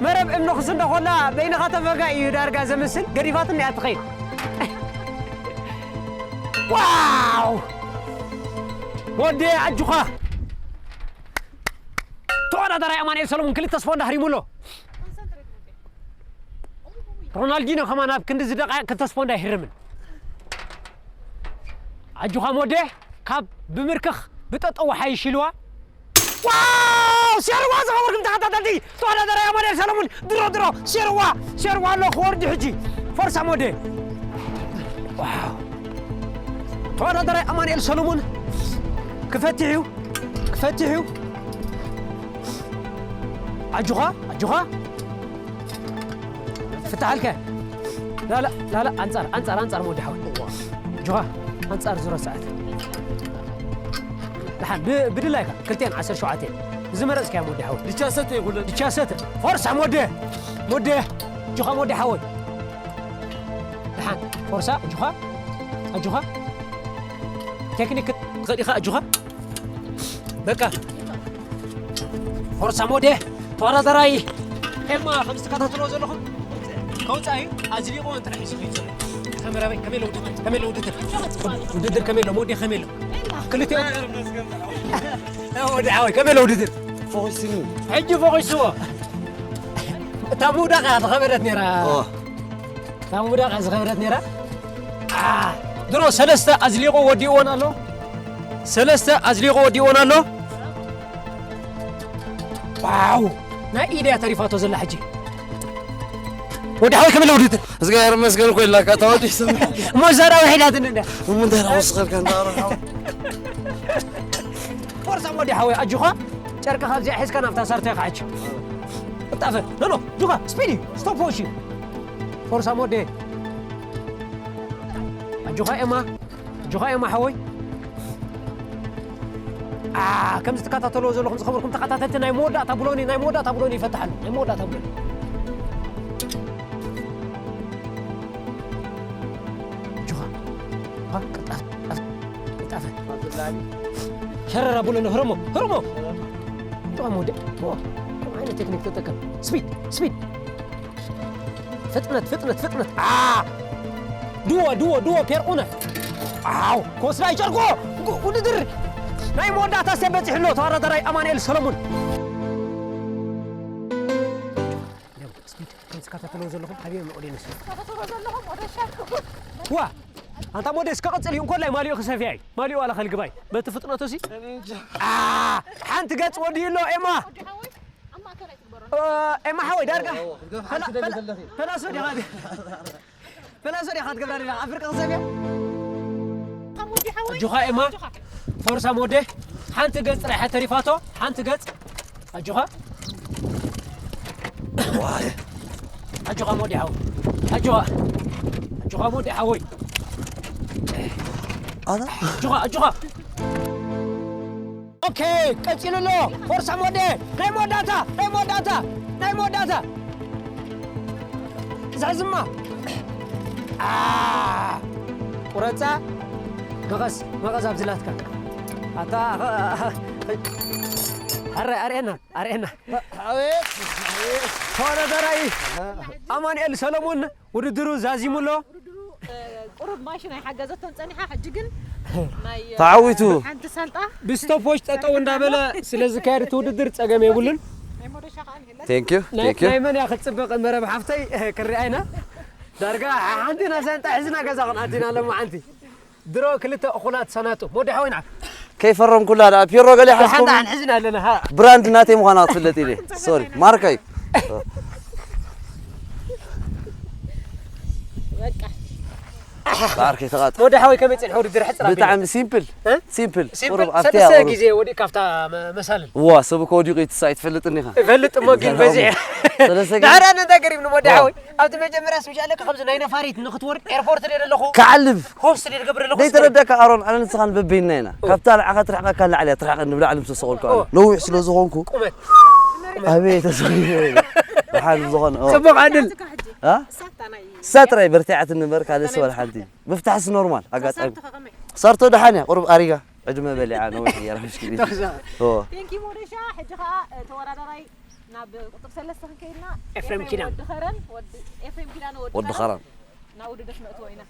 መረብ እምኒ ክስንዶ ኮላ በይንኻ ተፈጋ እዩ ዳርጋ ዘምስል ገዲፋት እኒኣ ትኸይድ ዋው ወዲ ኣጁኻ ተወዳዳራይ ኣማንኤል ሰለሙን ክልተ ስፖንዳ ህሪሙ ኣሎ ሮናልዲኖ ከማን ኣብ ክንዲ ዝደቃ ክልተ ስፖንዳ ይህርምን ኣጁኻ ሞዴ ካብ ብምርክኽ ብጠጠው ሓይሽ ኢልዋ ዋው ሴርዋ ዝኸበርኩም ተኸታተልቲ ተወዳዳራይ ኣማንኤል ሰለሙን ድሮ ድሮ ሴርዋ ሴርዋ ኣሎ ክወርድ ሕጂ ፈርሳ ሞዴ ዋው ተወዳዳራይ ኣማንኤል ሰለሙን ክፈትሕ እዩ ክፈትሕ እዩ ኣጁኻ ኣጁኻ ፍታሓልከ ላላ ላላ ኣንጻር ኣንጻር ኣንጻር ሞዲ ሓወይ ጅኻ ኣንጻር ዝሮ ሰዓት ደሓን ብድላይካ ክልቴን ዓሰርተ ሸውዓተ ዝመረጽካያ ሞዲ ሓወይ ድቻሰተ ይኹለን ድቻሰተ ፎርሳ ሞዴ ሞዴ ጅኻ ሞዲ ሓወይ ደሓን ፎርሳ ጅኻ ኣጅኻ ቴክኒክ ትኸዲኻ ኣጅኻ በቃ ፎርሳ ሞዴ ተወዳዳራይ ኤማ ከም ዝተከታተሎ ዘለኹም ከውፃኢ ኣዝሊቆ እንተ ሒዙ ሒዙ ተመራበይ ከመይ ለውድድር ከመይ ለውድድር ውድድር ከመይ ሎ ሞዴ ከመይ ሎ ክልተ ወዲ ሓወይ ከመይ ለውድድር ፈኺስኒ ሕጂ ፈኺስዎ እታ ምውዳቕ እያ ዝኸበደት ነይራ እታ ምውዳቕ እያ ዝኸበደት ነይራ ድሮ ሰለስተ ኣዝሊቆ ወዲእዎን ኣሎ ሰለስተ ኣዝሊቆ ወዲእዎን ኣሎ ዋው ናይ ኢደያ ተሪፋቶ ዘላ ሕጂ ወዲ ሓወይ ከመይ ውድድር? እግዚኣብሔር ይመስገን እኮ ኢላካ እታ ወዲ ሰብ እሞ እዛ ዳዊ ሒላትኒ እንዳ እሞ እንታይ ዳኣ ወስኸልካ እንዳ ኣረኻ ፎርሳ ወዲ ሓወይ ኣጆኻ ጨርቅኻ ኣብዚኣ ሒዝካ ናብታ ሳርቶ ኢኻ ሕጂ ቅልጣፈ ኖ ኖ ጁኻ ስፒዲ ስቶፕ ዎሽ ፎርሳ ሞዴ ኣጆኻ ኤማ ኣጆኻ ኤማ ሓወይ ከምዚ ትከታተልዎ ዘለኹም ዝኸበርኩም ተኸታተልቲ ናይ መወዳእታ ብሎኒ ናይ መወዳእታ ብሎኒ ይፈትሓሉ ናይ መወዳእታ ብሎኒ ጁኻ ባ ቅልጣፈ ቅልጣፈ ሸረራ ብሎኒ ህርሞ ህርሞ ጁኻ መወደ ከም ዓይነት ቴክኒክ ተጠቀም ስፒድ ስፒድ ፍጥነት ፍጥነት ፍጥነት አ ድዎ ድዎ ድዎ ፔርኡነ ኣው ክወስዳ ይጨርቆ ውድድር ናይ መወዳእታ ሰብ በፂሕሎ ተወዳዳራይ ኣማንኤል ሰለሙን ትከታተልዎ ዘለኹም ሓቢኦም ኦዲንስ ዋ ኣንታ ሞዴስ ክቐፅል እዩ እንኮላይ ማሊኡ ክሰፍያ እዩ ማሊኡ ዋላ ከልግባይ በቲ ፍጥነቱ ሲ ሓንቲ ገፅ ወዲኡ ኣሎ ኤማ ኤማ ሓወይ ዳርጋ ፈላሶ ዲኻ ፈላሶ ዲኻ ትገብራ ዲኻ ኣብ ፍርቂ ክሰፍያ ኣጆኻ ኤማ ፎርሳ ሞዴ ሓንቲ ገፅ ጥራሕ ተሪፋቶ ሓንቲ ገፅ ኣጆኻ ኣጆኻ ሞዴ ሓወይ ኣጆኻ ኣጆኻ ሞዴ ሓወይ ኣጆኻ ኣጆኻ ኦኬ ቀፂሉ ኣሎ ፎርሳ ሞዴ ናይ መወዳእታ ናይ መወዳእታ ናይ መወዳእታ ዛዝማ ቁረፃ መቐስ መቐስ ኣብዝላትካ ኣታ ኣረ ኣርኤና ኣርኤና ተወዳዳራይ ኣማንኤል ሰለሙን ውድድሩ ዛዚሙ ኣሎ ቁሩብ ማሽን ኣይሓገዘቶን ፀኒሓ ሕጂ ግን ናይ ተዓዊቱ ሓንቲ ሳንጣ ብስቶፖች ጠጠው እንዳበለ ስለ ዝካየድ እቲ ውድድር ፀገም የብሉን ናይ ሞደሻ ከዓ ንህለ ቴንክ ዩ ቴንክ ዩ ናይ መን እያ ክትፅበቕ መረብ ሓፍተይ ክሪኣይና ዳርጋ ሓንቲ ና ሳንጣ ሕዝና ገዛ ክንኣቲና ኣለማ ሓንቲ ድሮ ክልተ እኹላት ሰናጡ ሞዲ ሓወይና ከይፈረምኩላ ደኣ ፒሮ ገለ ሓዝኩም ሓንዳን ሕዝና ኣለና ሃ ብራንድ ናተይ ምዃና ክትፍለጥ ኢለ ሶሪ ማርካይ በቃ ባርከይ ተቓጥ ሞዲ ሓወይ ከመይ ፅንሐ ውድድር ሕፅር ኣቢልና ብጣዕሚ ሲምፕል እ? ሲምፕል ሲምፕል ቁሩብ ኣብቲ ሰለስተ ኣቑሩብ ግዜ ወዲእካ ኣብታ መ- መሳልል ዋ ሰብ እኮ ወዲቑ ይትሳ ኣይትፈልጥን ኢኻ ይፈልጥ እሞ ግን በዚሕ ሰለስተ ግዜ ዳሕራ ነታ ገሪም ንሞዲ ሓወይ ኣብቲ መጀመርያ ስምሻለ ከምዚ ናይ ነፋሪት ንክትወርድ ኤርፖርት ድየ ዘለኹ ክዓልብ ሆስት ድየ ዝገብር ዘለኹ ዘይተረዳካ ኣሮን ኣነ ንስኻን በበይና ኢና ካብታ ንዓኻ ትርሕቀካ ንላዕሊ እያ ትርሕቀኒ ብላዕሊ ምስ ተሰቐልኩ ኣነ ነዊሕ ስለ ዝኾንኩ ቁመት ኣበይ ተሰቒለ ደሓን ዝኾነ ኦ። ፅቡቕ ዕድል ኣ? ሳታ ናይ እሳ ጥራይ በርቲዓትኒ እምበር ካልእ ስበል ሓንቲ ምፍታሕስ ኖርማል ኣጋጣሚ ሳርቶ ከመይ ሰርቶ ደሓን እያ ቁሩብ ኣሪጋ ዕድመ በሊዓ ነዊሕ እያ ራምሽ ክዲ ተዛ ኦ። ቴንኪ ሞደሻ ሕጂ ከዓ ተወዳዳራይ ናብ ቁፅር ሰለስተ ክንከይድና ኤፍሬም ኪዳነ። ወዲ ኸረን ወዲ ኤፍሬም ኪዳነ ወዲ ኸረን ናብ ውድድር ክነእትዎ ኢና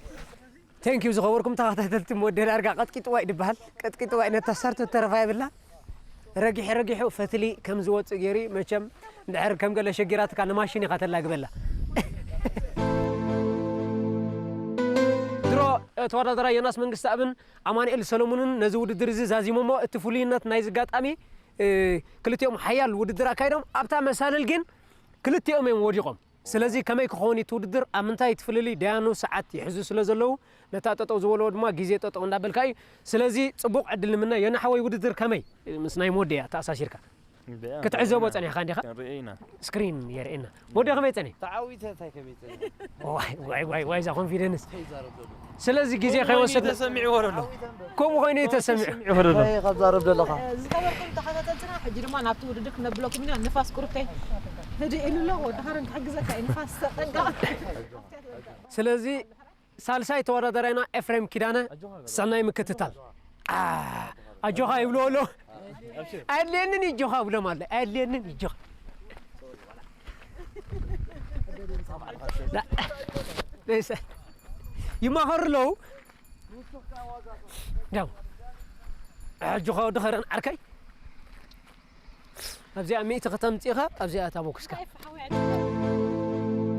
ቴንክ ዩ ዝኸበርኩም ተኸታተልቲ ወዲ ዳርጋ ቀጥቂጥዋ እዩ ዝበሃል ቀጥቂጥዋ እዩ ነታ ሰርቶ ተረፋ የብላ ረጊሑ ረጊሑ ፈትሊ ከም ዝወፅእ ገይሩ መቸም እንድሕር ከም ገለ ሸጊራትካ ንማሽን ኢኻ ተላግበላ ድሮ ተወዳደራይ ዮናስ መንግስቲ ኣብን ኣማንኤል ሰሎሙንን ነዚ ውድድር እዚ ዛዚሞሞ እቲ ፍሉይነት ናይዚ ኣጋጣሚ ክልቲኦም ሓያል ውድድር ኣካይዶም ኣብታ መሳልል ግን ክልቲኦም እዮም ወዲቖም ስለዚ ከመይ ክኸውን እቲ ውድድር ኣብ ምንታይ እቲ ፍልልይ ደያኑ ሰዓት ይሕዙ ስለ ዘለዉ ነታ ጠጠው ዝበልዎ ድማ ግዜ ጠጠው እንዳበልካ እዩ ስለዚ ፅቡቕ ዕድል ንምነ የናሓወይ ውድድር ከመይ ምስ ናይ ሞደያ ተኣሳሲርካ ክትዕዘቦ ፀኒሕካ እንዲኻ ክንርኢ ኢና ስክሪን የርእየና ሞደ ከመይ ፀኒ ተዓዊተ እንታይ ከመይ ፀኒ ዋይ ዋይ ዋይ ዋይ እዛ ኮንፊደንስ ይዛረብ ዘሎ ስለዚ ግዜ ከይወሰድ ተሰሚዕዎ ኣሎ ከምኡ ኮይኑ እዩ ተሰሚዑ ተሰሚዕዎ ኣሎ እንታይ ካብ ዛረብ ዘለኻ ዝኸበርኩም ተኸታተልትና ሕጂ ድማ ናብቲ ውድድር ክነብለኩም ኢና ንፋስ ቁርብተይ ህድእ ኢሉ ኣሎ ወዲ ኸረን ክሕግዘካ እዩ ንፋስ ተጠንቀቕ ስለዚ ሳልሳይ ተወዳዳራይና ኤፍሬም ኪዳነ ሰናይ ምክትታል ኣ፣ ኣጆኻ ይብሎ ኣሎ ኣድልየንን ይጆኻ ብሎም ኣለ ኣድልየንን ይጆኻ ላ- ለይሰ- ይማኸሩ ኣለዉ ያው ኣጆኻ ወዲ ኸረን ዓርከይ ኣብዚኣ ሚእቲ ከተምፅኢኻ ኣብዚኣ እታ ቦክስካ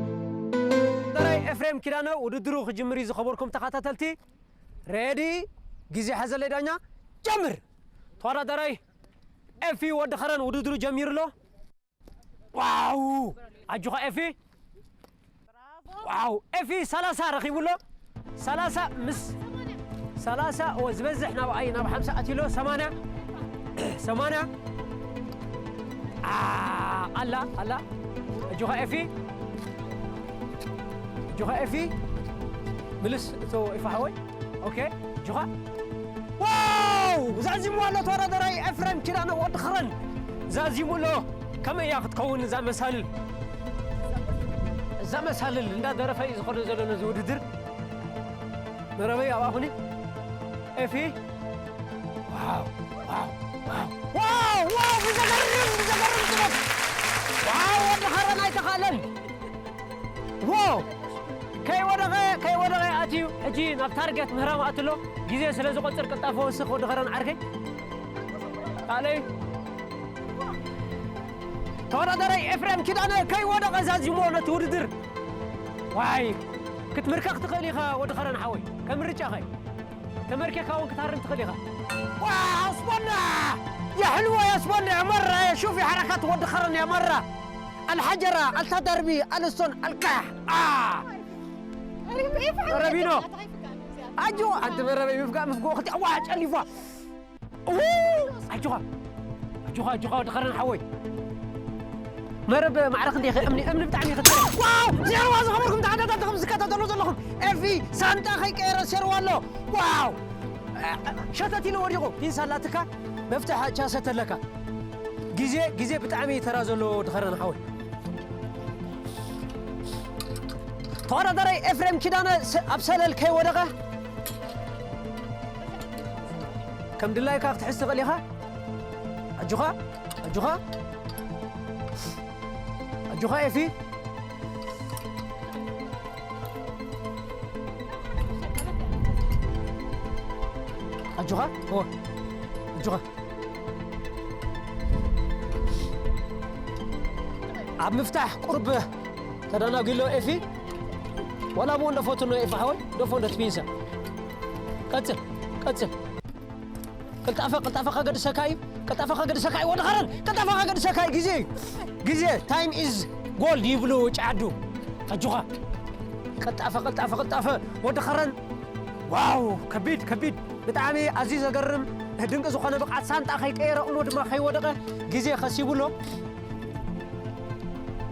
ተወዳዳራይ ኤፍሬም ኪዳነ ውድድሩ ክጅምር እዩ ዝኸበርኩም ተኸታተልቲ ሬዲ ግዜ ሓዘለይ ዳኛ ጀምር ተወዳዳራይ ኤፊ ወዲ ኸረን ውድድሩ ጀሚሩ ኣሎ ዋው ኣጆኻ ኤፊ ዋው፣ ኤፊ ሰላሳ ረኺቡ ኣሎ። ሰላሳ ምስ ሰላሳ፣ ኦ፣ ዝበዝሕ ናብኣይ ናብ ሓምሳ ኣትዩ ኣሎ። ሰማንያ፣ ሰማንያ። ኣ፣ ኣላ፣ ኣላ። ኣጆኻ ኤፊ። ኣጆኻ ኤፊ። ምልስ እቶ ኤፋ ሓወይ። ኦኬ፣ ኣጆኻ። ዋው! ዛዚሙ ኣሎ ተወዳዳራይ ኤፍሬም ኪዳነ ወዲ ኸረን። ዛዚሙ ኣሎ። ከመይ እያ ክትከውን እዛ መሳልል? እዛ መሳልል እንዳደረፈ እዩ ዝኾነ ዘሎ ነዚ ውድድር። መረበይ ኣብኣ ኩኒ። ኤፊ። ዋው፣ ዋው፣ ዋው፣ ዋው፣ ዋው፣ ብዘገርም፣ ብዘገርም ጥበብ። ዋው፣ ወዲ ኸረን ኣይተኻእለን። ዋው! ከይወደቐ፣ ከይወደቐ ኣትዩ። ሕጂ ናብ ታርጌት ምህራም ኣትሎ። ግዜ ስለ ዝቆጽር ቅልጣፈ ወስኽ ወዲ ኸረን ዓርከይ። ኣለይ። ተወዳዳራይ ኤፍሬም ኪዳነ ከይወደቐ ዛዚሞ ነቲ ውድድር። ዋይ! ክትምርከኽ ትኽእል ኢኻ ወዲ ኸረን ሓወይ። ከም ምርጫኸ እዩ። ተመርኬካ እውን ክትሃርም ትኽእል ኢኻ። واو، اسبوعنا! يا حلوة يا اسبوعنا يا مرة، يا شوفي حركات ود خرن يا مرة. الحجرة، التدربي، الستون، الكح. آه! ረቢኖ። ኣጆ፣ ኣንቲ መረበይ ምፍጋእ ምፍግኦ ክቲ-፣ ዋ፣ ጨሊፋ። ኡ፣ ኣጆኻ። ኣጆኻ፣ ኣጆኻ፣ ወዲ ኸረን ሓወይ። መረብ ማዕረ ክንደይ ይኸ-፣ እምኒ፣ እምኒ ብጣዕሚ ይኸ-፣ ዋው! ሴርዋ ዝኸበርኩም ተዓዳዳቲ ከም ዝከታተሉ ዘለኹም፣ ኤፊ ሳንጣ ከይቀየረ ሴርዋ ኣሎ። ዋው! ሸተት ኢሉ ወዲቑ። ፒንሳ ኣላትካ፣ መፍትሕ ቻሰት ኣለካ። ግዜ፣ ግዜ ብጣዕሚ እዩ ተራ ዘለዎ ወዲ ኸረን ሓወይ። ተወዳዳራይ ኤፍሬም ኪዳነ ስ-፣ ኣብ ሰለል ከይወደቐ ከም ድላይካ ክትሕዝ ትኽእል ኢኻ። ኣጆኻ፣ ኣጆኻ፣ ኣጆኻ ኤፊ። ኣጆኻ፣ እወ፣ ኣጆኻ። ኣብ ምፍታሕ ቁርብ ተደናጒሎ ኤፊ። ዋላ ብኡ እንደፈትኖ ኤፊ ሓወይ፣ ደፎ እንደ ትፒንሳ። ቀጽል፣ ቀጽል። ቅልጣፈ፣ ቅልጣፈ ከገድሰካ እዩ። ቅልጣፈ ከገድሰካ እዩ፣ ወዲ ኸረን። ቅልጣፈ ከገድሰካ እዩ፣ ግዜ እዩ። ግዜ፣ time is gold ይብሉ ጫዱ። ኣጆኻ። ቅልጣፈ፣ ቅልጣፈ፣ ቅልጣፈ፣ ወዲ ኸረን። ዋው፣ ከቢድ፣ ከቢድ። ብጣዕሚ ኣዝዩ ዘገርም፣ ድንቂ ዝኾነ ብቕዓት። ሳንጣ ከይቀየረ፣ እሞ ድማ ከይወደቐ ግዜ ከሲቡ ኣሎ።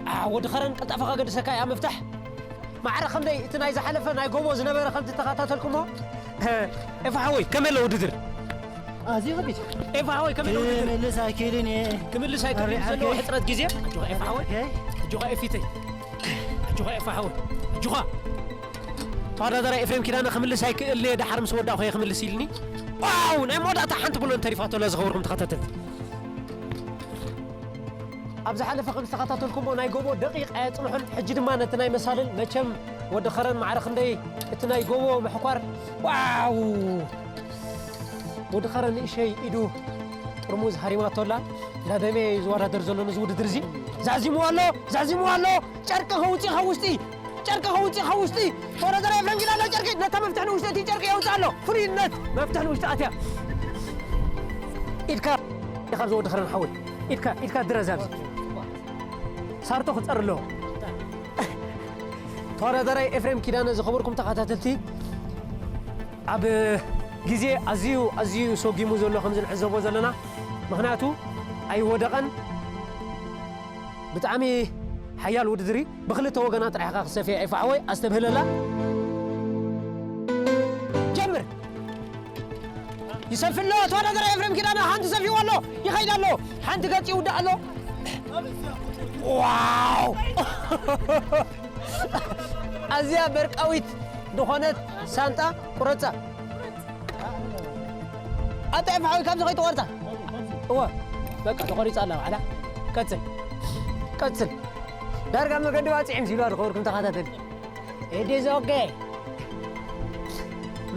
ኣ፣ ወዲ ኸረን ቅልጣፈ ከገድሰካ እያ ምፍታሕ። ማዕረ ክንደይ እቲ ናይ ዝሓለፈ ናይ ጎቦ ዝነበረ ከም ዝተኸታተልኩሞ፣ ኤፋ ሓወይ፣ ከመይ ኣሎ ውድድር? ኣዝዩ ከቢድ። ኤፋ ሓወይ፣ ከመይ ኣሎ ውድድር? ክምልስ ኣይክእልን እየ። ክምልስ ኣይክእልን እዩ ዘለዎ ሕጽረት ግዜ። ኣጆኻ ኤፋ ሓወይ። ኦኬ። ኣጆኻ ኤፊተይ። ኣጆኻ ኤፋ ሓወይ። ኣጆኻ። ተወዳዳራይ ኤፍሬም ኪዳነ ክምልስ ኣይክእልን እየ፣ ደሓር ምስ ወዳእኹ እየ ክምልስ ኢልኒ። ዋው! ናይ መወዳእታ ሓንቲ ብሎን ተሪፋቶ፣ ዝኸበርኩም ተኸታተልቲ። ኣብ ዝሓለፈ ከም ዝተኸታተልኩሞ ናይ ጎቦ ደቂቕ ኣየጽንሑን። ሕጂ ድማ ነቲ ናይ መሳልል መቸም ወዲ ኸረን ማዕረ ክንደይ እቲ ናይ ጎቦ ምሕኳር። ዋው! ወዲ ኸረን ንእሸይ ኢዱ ጥርሙዝ ሃሪማቶ ኣላ። ላደመ እዩ ዝወዳደር ዘሎ ነዚ ውድድር እዚ። ዛዚሙ ኣሎ፣ ዛዚሙ ኣሎ። ጨርቂ ከውፅእ ካብ ውሽጢ፣ ጨርቂ ከውፅእ ካብ ውሽጢ። ተወዳዳሪ ኤፍሬም ጊዳ ኣሎ ጨርቂ፣ ነታ መፍትሕ ንውሽጢ እቲ ጨርቂ የውፅእ ኣሎ። ፍሉይነት መፍትሕ ንውሽጢ ኣትያ። ኢድካ ኢኻ ዝወዲ ኸረን ሓወይ። ኢድካ፣ ኢድካ ድረዝ ኣብዚ። ሳርቶ ክጸር ኣለዎ። ተወዳዳራይ ኤፍሬም ኪዳነ፣ ዝኸበርኩም ተኸታተልቲ፣ ኣብ ግዜ ኣዝዩ፣ ኣዝዩ ሰጊሙ ዘሎ ከም ዝንዕዘቦ ዘለና፣ ምኽንያቱ ኣይወደቐን። ብጣዕሚ ሓያል ውድድር እዩ። ብኽልተ ወገና ጥራሕ ኢኻ ክሰፍያ ኤፋ ሓወይ፣ ኣስተብህለላ። ጀምር። ይሰፊ ኣሎ፣ ተወዳዳሪ ኤፍሬም ኪዳነ ሓንቲ ሰፊዎ ኣሎ፣ ይኸይድ ኣሎ፣ ሓንቲ ገጽ ይውዳእ ኣሎ። ዋው! ኣዝያ በርቃዊት ዝኾነት ሳንጣ ቁረጻ። ኣታ ኤፋ ሓወይ፣ ካብዚ ከይትቆርጻ። እወ፣ በቃ ተቆሪጻ ኣላ ባዕላ። ቀጽል፣ ቀጽል። ዳርጋ መገዲ ባጽዕ ምስ ኢሉ ዝኸበርኩም ተኸታተልቲ። It is okay።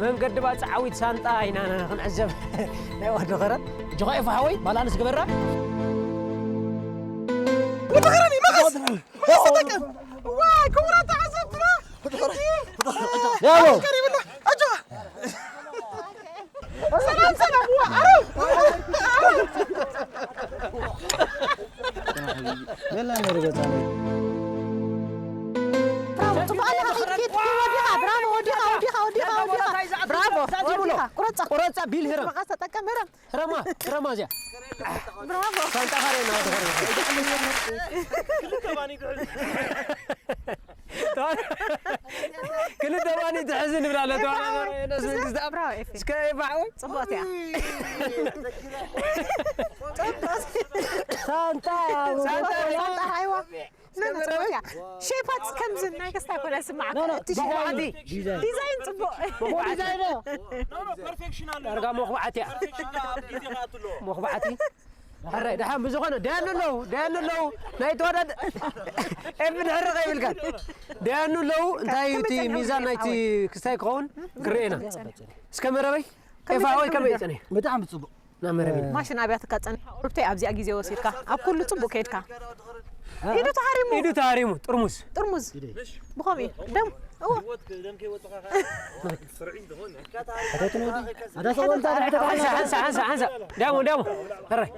መንገዲ ባጽዓዊት ሳንጣ ኢና ክንዕዘብ። ናይ ወዲ ኸረን። ጆኻ ኤፋ ሓወይ፣ ባላንስ ግበራ። ወዲ ኸረን ይመኸስ። መኸስ ተጠቀም። ዋይ፣ ክቡራት ተዓዘብትና። ያው። ቀሪብና። ኣጆኻ። ሰላም፣ ሰላም። ዋ፣ ኣረው። በላ ነርገታ። ብራቮ፣ ጽቡቕ ኣላ። ቁረጻ። ቁረጻ ቢል ህረም። መቐስ ተጠቀም ህረም። ህረማ፣ ህረማ እዚኣ። ብራቮ። ሳንጣ ኻሬ ነው፣ ኻሬ ነው። ክልተ ባኒ ትሕዝ ንብላ ኣለ፣ ተዋና ዘሮ፣ የነስ መንግስቲ ኣብ። ብራቮ ኤፊ። እስከ ኤፋ ሓወይ። ጽቡቕቲ እያ። ሳንጣ፣ ሳንጣ፣ ሳንጣ፣ ኣይዋ። ና፣ ና፣ ጽቡቕ እያ። ሼፓት ከምዚ ናይ ከስታይ ኮነ ስማዕ። ኖ፣ ኖ፣ እቲ ዲዛይን፣ ዲዛይን። ዲዛይን ጽቡቕ። ዲዛይን ነው። ኖ፣ ኖ፣ ፐርፌክሽናል ነው። ዳርጋ መኹባዕቲ እያ። ፐርፌክሽን ካብ ጊዜ ጋር ትሎ። መኹባዕቲ። ሕራይ፣ ደሓን ብዝኾነ፣ ደያኑ ኣለዉ፣ ደያኑ ኣለዉ። ናይ ተወዳደ-፣ ኤፍ ድሕሪ ኸይብልካን። ደያኑ ኣለዉ፣ እንታይ እዩ እቲ ከመይ ጸኒሑ ሚዛን ናይቲ ሓወይ? ክስታይ ክኸውን? ክርኤና። ከመይ ጸኒሑ? እስከ መረበይ፣ ከመይ ኤፋ ወይ ጸኒሑ ከመይ ይጸንሕ? ብጣዕሚ ጽቡቕ። ናብ መረበይ። ማሽን ኣብያትካ ጸኒሓ፣ ቁርብተይ ኣብዚኣ ግዜ ወሲድካ፣ ኣብ ኩሉ ጽቡቕ ከይድካ። ኢዱ ተሃሪሙ። ኢዱ ተሃሪሙ፣ ጥርሙዝ። ጥርሙዝ። ብኸምኡ እዩ። ደም፣ እዎ። ሓንሳ፣ ሓንሳ፣ ሓንሳ፣ ሓንሳ። ዳሞ፣ ዳሞ። ሕራይ።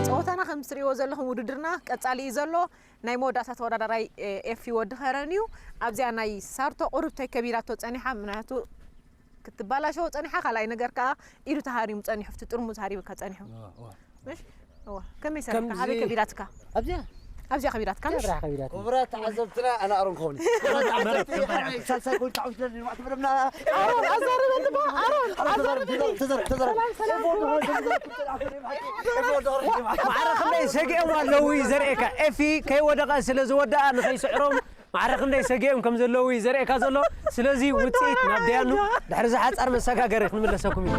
ጸወታና ከም ትርእይዎ ዘለኹም ውድድርና ቀጻሊ እዩ ዘሎ። ናይ መወዳእታ ተወዳዳራይ፣ ኤ፣ ኤፊ ወዲ ኸረን እዩ። ኣብዚኣ ናይ ሳርቶ ቁርብተይ ከቢዳቶ ጸኒሓ፣ ምኽንያቱ ክትባላሸዎ ጸኒሓ፣ ካልኣይ ነገር ከኣ ኢዱ ተሃሪሙ ጸኒሑ፣ ኣብቲ ጥርሙዝ ሃሪሙካ ጸኒሑ። እዋ፣ እዋ። ምሽ? እዋ። ከመይ ሰሪሕካ? ከምዚ ካበይ ከቢዳትካ? ኣብዚኣ? ኣብዚኣ ከቢዳትካ፣ ኣብዚኣ ምሽ? ብራኻ ከቢዳትኒ። ክቡራት ተዓዘብትና፣ ኣነ ኣሮን ክኸውን እዩ። ክቡራት ተዓዘብቲ፣ ሳልሳይ ኮይኑ ተዓዊትና ንማዕት ብለምና። ኣሮን፣ ኣዛርበኒ ባ፣ ኣሮን፣ ኣዛርበኒ። ተዘር-፣ ተዘር-፣ ተዘር-፣ ሰላም፣ ሰላም፣ ክቡራት ተዓዘብቲ። ማዕረ ክንደይ ሰጊኦም ኣለዉ እዩ ዘርእየካ። ኤፊ ከይወደቐ ስለ ዝወደኣ ንኸይስዕሮም ማዕረ ክንደይ ሰጊኦም ከም ዘለዉ እዩ ዘርእየካ ዘሎ። ስለዚ ውጽኢት ናብ ደያኑ ድሕሪ እዚ ሓጻር መሰጋገሪ ክንምለሰኩም ኢና።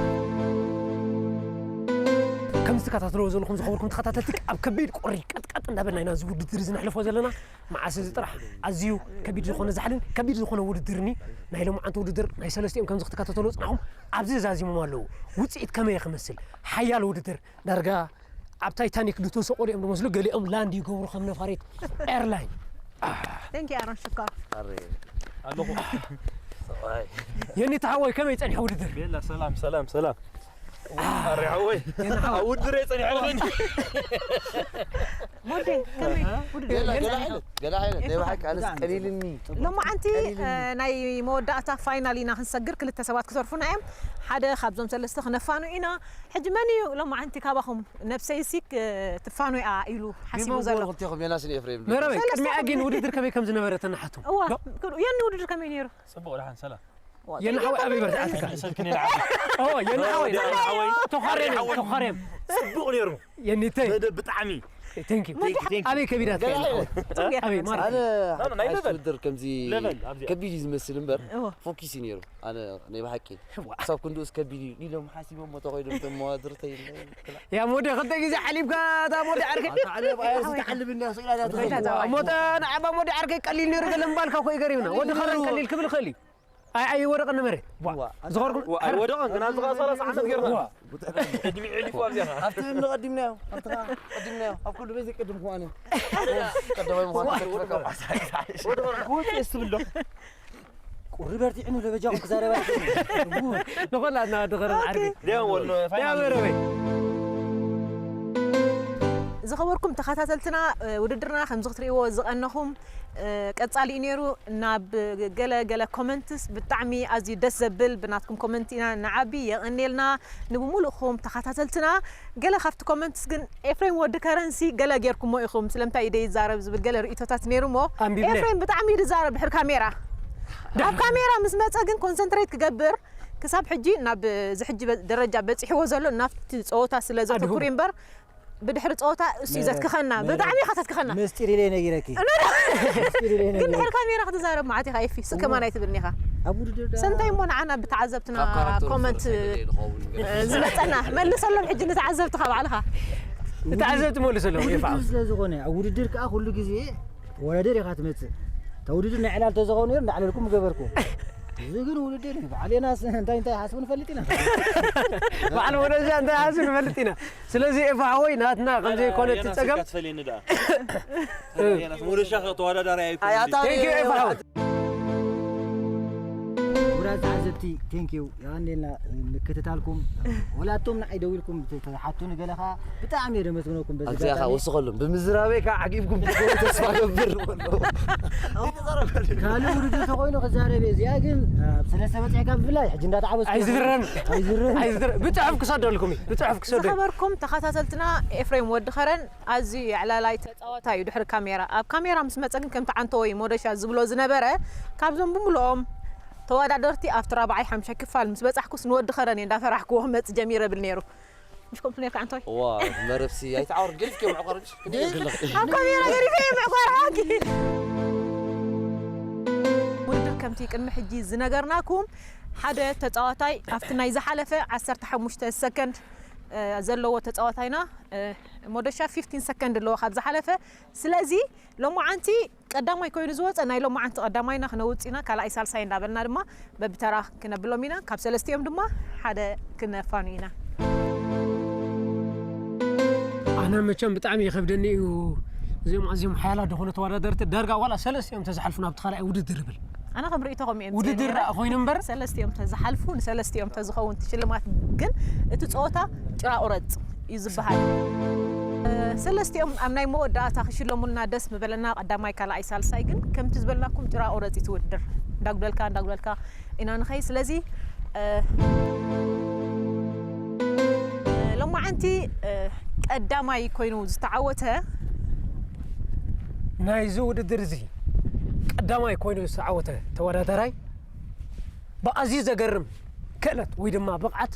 ከም ዝትከታተልዎ ዘለኹም ዝኸበርኩም ተኸታተልቲ፣ ኣብ ከቢድ ቁሪ ቀጥቀጥ እንዳበልና ኢና እዚ ውድድር እዚ ነሕልፎ ዘለና። መዓስ እዚ ጥራሕ ኣዝዩ ከቢድ ዝኾነ ዛሕልን ከቢድ ዝኾነ ውድድርኒ ናይ ሎማዓንቲ ውድድር ናይ ሰለስቲኦም ከምዚ ክትከታተልዎ ጽናሕኩም ኣብዚ ዛዚሞም ኣለዉ። ውጽኢት ከመይ ክመስል? ሓያል ውድድር ዳርጋ ኣብ ታይታኒክ ዝተሰቐሉ እዮም ዝመስሉ፣ ገሊኦም ላንድ ይገብሩ ከም ነፋሪት ኤርላይን። Thank you ኣሮን ሽኮር። ኣለኹ። የኒ ተሓወይ ከመይ ጸኒሑ ውድድር? ቤላ ሰላም፣ ሰላም፣ ሰላም። ኣረ ሓወይ፣ የኒ ሓወይ። ኣብ ውድድር እየ ጸኒሐ ኣለኹ። ሞዴ፣ ከመይ ውድድር? ገለ፣ ገለ ዓይነት፣ ገለ ዓይነት፣ ናይ ብሓቂ ኣነስ ቀሊልኒ። ሎማዓንቲ፣ ቀሊልኒ። እ፣ ናይ መወዳእታ ፋይናል ኢና ክንሰግር፣ ክልተ ሰባት ክተርፉና እዮም። ሓደ ካብዞም ሰለስተ ክነፋኑ ኢና። ሕጂ መን እዩ ሎማዓንቲ ካባኹም ነብሰይሲ ትፋኑ እያ ኢሉ ሓሲቡ ቢሞን ዘሎ? ጎል ክልቴኹም ዮናስን ኤፍሬም ድዩ? መረበይ፣ ሰለስተ ቅድሚኣ ግን ውድድር ከመይ ከም ዝነበረ ተናሓቱ። እዋ፣ ዶ? የኒ ውድድር ከመይ ነይሩ? ጽቡቕ፣ ደሓን፣ ሰላም። የኒ ሓወይ ኣበይ በርትዓትካ? ሰልክኒ ንዓኻ። ኦ፣ የኒ ሓወይ። የኒ ሓወይ። ተኻርየም፣ ተኻርየም። ጽቡቕ ነይሩ። የኒተይ። መደብ ብጣዕሚ። Thank you። መድሓ- Thank you። ኣበይ ከቢዳትካ ገለ የኒ ሓወይ? ዓይነት። ኣበይ፣ ማራ? ኣነ ናይ ሓይስ ለቨል። ውድድር ከምዚ ለቨል፣ ኣብዚኣ። ከቢድ እዩ ዝመስል እምበር፣ እዎ። ፎኪስ እዩ ነይሩ። ኣነ ናይ ብሓቂ። ዋ። ክሳብ ክንድኡስ ከቢድ እዩ ኢሎም ሓሲቦም፣ እሞ ተኾይዶም፣ እቶም መዋድርተይ። ያ ሞዴ፣ ክልተ ግዜ ሓሊብካ፣ እታ ሞዴ ዓርከይ። ኣታ ዓለ፣ ባየር ዝተዓልብ እንዳ ስኢላ እያ ትኸይድ። እሞ እታ ንዓባ ሞዴ ዓርከይ ቀሊል ነይሩ፣ ገለ ምባልካ እኮ እዩ ገሪምና። ወዲ ኸረን ቀሊል ክብል ይኽእል እዩ። ኣይ፣ ኣይ፣ ወደቐ ነበረ። ዋ። ዋ። ዝኸርኩም? ዋ፣ ኣይወደቐን፣ ግን ኣብዚ ኸኣ ሰላሳ ዓመት ጌርና። ዋ። ዕድሚኡ ዕሊፉ ኣብዚኣ ኸኣ። ኣብቲ እምኒ ቀዲምናዮ፣ ኣብቲ ኸኣ ቀዲምናዮ። ኣብ ኩሉ በዚ ቅድም ክዋነ። ቀዳማይ ምዃን ዋ። ተፈለካ። ወደቐ። ወደቐ። ወደቐ። ወደቐ። ወደቐ። ቁሪ በርቲዕኒ ለበጃኹም ክዛረብ ኣይክእልን። ንኾላትና ድኸረን ዓርቢ። ኦኬ። ደያም ወሎ ፋይናል። ደያም ወሎ። ዝኸበርኩም ተኸታተልትና፣ እ፣ ውድድርና ከምዚ ክትርእይዎ ዝቐነኹም፣ እ፣ ቀጻሊ እዩ ነይሩ። ናብ ገለ ገለ ኮመንትስ ብጣዕሚ ኣዝዩ ደስ ዘብል ብናትኩም ኮመንት ኢና ንዓቢ። የቐንየልና ንብሙሉእኹም ተኸታተልትና። ገለ ካብቲ ኮመንትስ ግን ኤፍሬም ወዲ ከረንሲ ገለ ጌርኩሞ ኢኹም፣ ስለምንታይ እዩ ደይዛረብ ዝብል ገለ ርእይቶታት ነይሩ እሞ፣ ኣንቢብናዮ። ኤፍሬም ብጣዕሚ እዩ ዝዛረብ ድሕሪ ካሜራ። ኣብ ካሜራ ምስ መጸ ግን ኮንሰንትሬት ክገብር፣ ክሳብ ሕጂ ናብ እዚ ሕጂ በ-፣ ደረጃ በጺሕዎ ዘሎ ናብቲ ጸወታ ስለ ዘተኩር ኣድህቦ። እምበር፣ ብድሕሪ ጸወታ እሱ እዩ መረ-፣ ዘትክኸና። መረ-፣ ብጣዕሚ ኢኻ ተትክኸና። ምስጢር ኢለ ነጊረኪ። ኖ፣ ኖ። ምስጢር ኢለ ግን ነጊረኪ። ድሕሪ ካሜራ ክትዛረብ መዓት ኢኻ ኤፊ? ስቅ እዋ። ከማን ኣይትብልኒ ኢኻ። ኣብ ውድድር ዳ- ሰምታይ እሞ ንዓና ብተዓዘብትና ካብ ካራክተር ኮመንት፣ ዝፈልጥ ኢለ ዝኸውን ገለ። እ፣ ዝመጸና። መልሰሎም ሕጂ ንተዓዘብትኻ ባዕልኻ። ንተዓዘብቲ መልሰሎም፣ ውድድር ይፋ። ስለ ዝኾነ፣ ኣብ ውድድር ከኣ ኩሉ ግዜ ተወዳደር ኢኻ ትመጽእ። እታ ውድድር ናይ ዕላል ተዝኸውን ነይሩ፣ እንዳዕለልኩም ምገበርኩ። እዚ ግን ውድድር እዩ። ባዕሌናስ እንታይ እንታይ ሓስቡ ንፈልጥ ኢና። ባዕል ወደዛ እንታይ ሓስቡ ንፈልጥ ኢና። ስለዚ ኤፋ ሓወይ ናትና ከም ኧረ፣ ዘይኮነ የናስ ትጸገም። ኢልካ ትፈልየኒ ደኣ። እ። የናስ፣ ሞደሻ ተወዳዳሪ ኣይኮነን ኣይ፣ ኣታ ድዩ? Thank you፣ ኤፋ ሓወይ። ክቡራት ተዓዘብቲ፣ ቴንኪዩ፣ የቐንየልና ምክትታልኩም። ወላ ኣቶም ንዓይ ደዊልኩም ተ-፣ ተሓቱኒ ገለ ኸዓ ብጣዕሚ እየ ደመስግነኩም። በዚ ኣብዚኣ ኸዓ ኣጋጣሚ ወስኸሎም፣ ብምዝራበይ ከዓ ዓጊብኩም ክትኮኑ ተስፋ ገብር። ካልእ ውድድር ተኾይኑ ክዛረብ እየ። እዚኣ ግን ኣብ ሰለስተ በፂሕካ ብፍላይ ሕጂ እንዳተዓወትኩ ኣይዝረን። ኣይዝረን። ኣይዝረ-፣ ብፅሑፍ ክሰደልኩም እዩ፣ ብፅሑፍ ክሰደል። ዝኸበርኩም ተኸታተልትና፣ ኤፍሬም ወዲ ኸረን ኣዝዩ የዕላላይ ተፃዋታይ እዩ ድሕሪ ካሜራ። ኣብ ካሜራ ምስ መፀ ግን ከምቲ ዓንተወይ ሞደሻ ዝብሎ ዝነበረ፣ ካብዞም ብምልኦም ተወዳደርቲ ኣብቲ ራብዓይ ሓምሻይ ክፋል ምስ በፃሕኩስ ንወዲ ኸረን እየ እንዳፈራሕክዎ ክመፅእ ጀሚረ ብል ነይሩ። ምሽ ከምቲ ነርካ ዓንተወይ? ዋ መረብሲ ኣይተዓወር ገዲፍኪ ምዕቋር ኣብ ካሜራ ገዲፈ እየ ምዕቋር ሓቂ። ውድድር ከምቲ ቅድሚ ሕጂ ዝነገርናኩም ሓደ ተፃዋታይ ኣብቲ ናይ ዝሓለፈ ዓሰርተ ሓሙሽተ ሰከንድ እ፣ ዘለዎ ተፃዋታይና እ፣ ሞደሻ ፊፍቲን ሰከንድ ኣለዎ ካብ ዝሓለፈ። ስለዚ ሎማዓንቲ ቀዳማይ ኮይኑ ዝወፀ ናይ ሎማዓንቲ ቀዳማይና ክነውፅ ኢና፣ ካልኣይ ሳልሳይ እንዳበልና ድማ በብተራ ክነብሎም ኢና። ካብ ሰለስቲኦም ድማ ሓደ ክነፋኑ ኢና። ኣነ መቸም ብጣዕሚ ይኸብደኒ እዩ። እዚኦም ኣዝዮም ሓያላት ዝኾኑ ተወዳደርቲ ዳርጋ ዋላ ሰለስቲኦም ተዝሓልፉ ናብቲ ካልኣይ ውድድር ይብል። ኣነ ከም ርእይቶ ከምኡ እዮም ውድድር ዝፅእኒ። ኮይኑ እምበር ሰለስቲኦም ተዝሓልፉ፣ ንሰለስቲኦም ተዝኸውን እቲ ሽልማት ግን እቲ ፀወታ ጭራ ቁረፅ እዩ ዝበሃል። እ፣ ሰለስቲኦም ኣብ ናይ መወዳእታ ክሽለሙልና ደስ ምበለና፣ ቀዳማይ፣ ካልኣይ፣ ሳልሳይ። ግን ከምቲ ዝበልናኩም ጭራ ቁረፅ እዩ እቲ ውድድር። እንዳጉደልካ እንዳጉደልካ ኢና ንኸይ። ስለዚ እ፣ ሎማዓንቲ እ፣ ቀዳማይ ኮይኑ ዝተዓወተ ናይዚ ውድድር እዚ ቀዳማይ ኮይኑ ዝተዓወተ ተወዳዳራይ ብኣዝዩ ዘገርም ክእለት ወይ ድማ ብቕዓት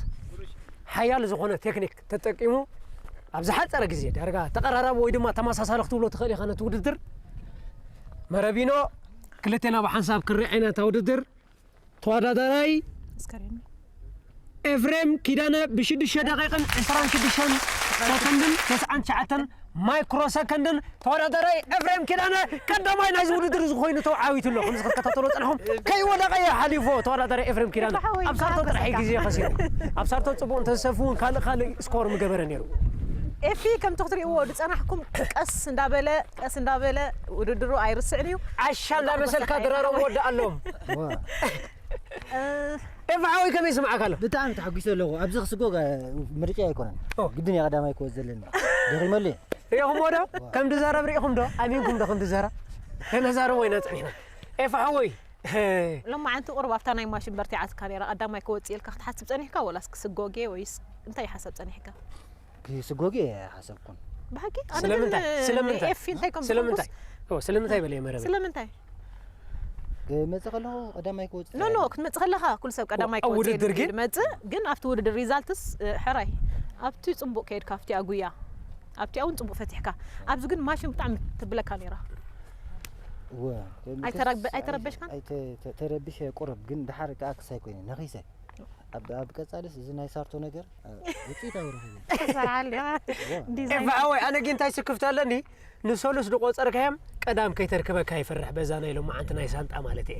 ሓያል ዝኾነ ቴክኒክ ተጠቂሙ ኣብ ዝሓፀረ ግዜ ዳርጋ ተቐራራቢ ወይ ድማ ተመሳሳሊ ክትብሎ ትኽእል ኢኻ ነቲ ውድድር መረቢኖ ክልቴና ብሓንሳብ ክንሪኣ ኢና እታ ውድድር ተወዳዳራይ እስከሪን ኤፍሬም ኪዳነ ብሽዱሽተ ደቂቕን ዕስራን ሽዱሽተን ሰከንድን ተስዓን ትሽዓተን ማይክሮ ሰከንድን ተወዳዳራይ ኤፍሬም ኪዳነ ቀዳማይ ናይዚ ውድድር እዚ ኮይኑ ተዓዊቱ ኣሎ። ከምዚ ክትከታተሎ ጸንኹም ከይወደቐ እየ ሓሊፎ ተወዳዳራይ ኤፍሬም ኪዳነ። ኣብ ሳርቶ ጥራሕ እዩ ግዜ ከሲሩ። ኣብ ሳርቶ ጽቡቕ እንተዝሰፉ እውን ካልእ ካልእ ስኮር ምገበረ ነይሩ። ኤፊ ከምቲ ክትሪእዎ ዝጸናሕኩም ቀስ እንዳበለ ቀስ እንዳበለ ውድድሩ ኣይርስዕን እዩ። ዓሻ እንዳመሰልካ ድራሮም ወዳኣሎም። ኤፋ ሓወይ ከመይ ይስምዓካ ኣሎ? ብጣዕሚ ተሓጒሰ ኣለኹ። ኣብዚ ክስጎግ ምርጫ ኣይኮነን። ኦ። ግድን እየ ቀዳማይ ክወጽእ ዘለኒ። ደኺመሉ እየ። ሪኢኹምዎ ዶ? ከም ዝዛረብ ሪኢኹም ዶ? ኣሚንኩም ዶ ከም ዝዛረብ? ከነዛርቦ ኢና ጸኒሕና። ኤፋ ሓወይ። ሎማዓንቲ ቁሩብ ኣብታ ናይ ማሽን በርቲዓትካ ነይራ። ቀዳማይ ክወጽእ ኢልካ ክትሓስብ ጸኒሕካ ወላስ ክስጎግ እየ ወይስ እንታይ ሓሳብ ጸኒሕካ? ክስጎግ እየ ሓሰብኩን። ብሓቂ ኣነ ስለምንታይ? ግን ስለምንታይ? ኤፊ እንታይ ከም ስለምንታይ? ዝሕጉስ ኦ፣ ስለምንታይ በለ መረብ? ስለምንታይ? ክመጽእ ከለኹ ቀዳማይ ክወጽእ ኖ ኖ ክትመጽእ ከለኻ ኩሉ ሰብ ቀዳማይ ኣብ ክወጽእ ውድድር ኢሉ ግን? ይመጽእ፣ ግን ኣብቲ ውድድር ሪዛልትስ እ፣ ሕራይ ኣብቲ ጽቡቕ ከይድካ ኣብቲ ኣጉያ ኣብቲ እውን ጽቡቕ ፈቲሕካ ኣብዚ ግን ማሽን ብጣዕሚ ትብለካ ነይራ። እወ። ኣይተረበ-፣ ኣይተረበሽካን? ኣይተ-፣ ተ-፣ ተረቢሸ ቁሩብ ግን ድሓር ከኣ ክሳይ ኮይነ ነኺሰ። ኣብ፣ ኣብ ቀጻልስ እዚ ናይ ሳርቶ ነገር እ፣ ውጽኢታዊ ረኺበ። ትሰርሓሉ ኢኻ። ዲዛይን ኤፋ ሓወይ ኣነ ግን እንታይ ስክፍታ ኣለኒ ንሰሉስ ዝቆጸርካዮም ቀዳም ከይተርክበካ ይፈርሕ በዛ ናይ ሎማዓንቲ ናይ ሳንጣ ማለት እየ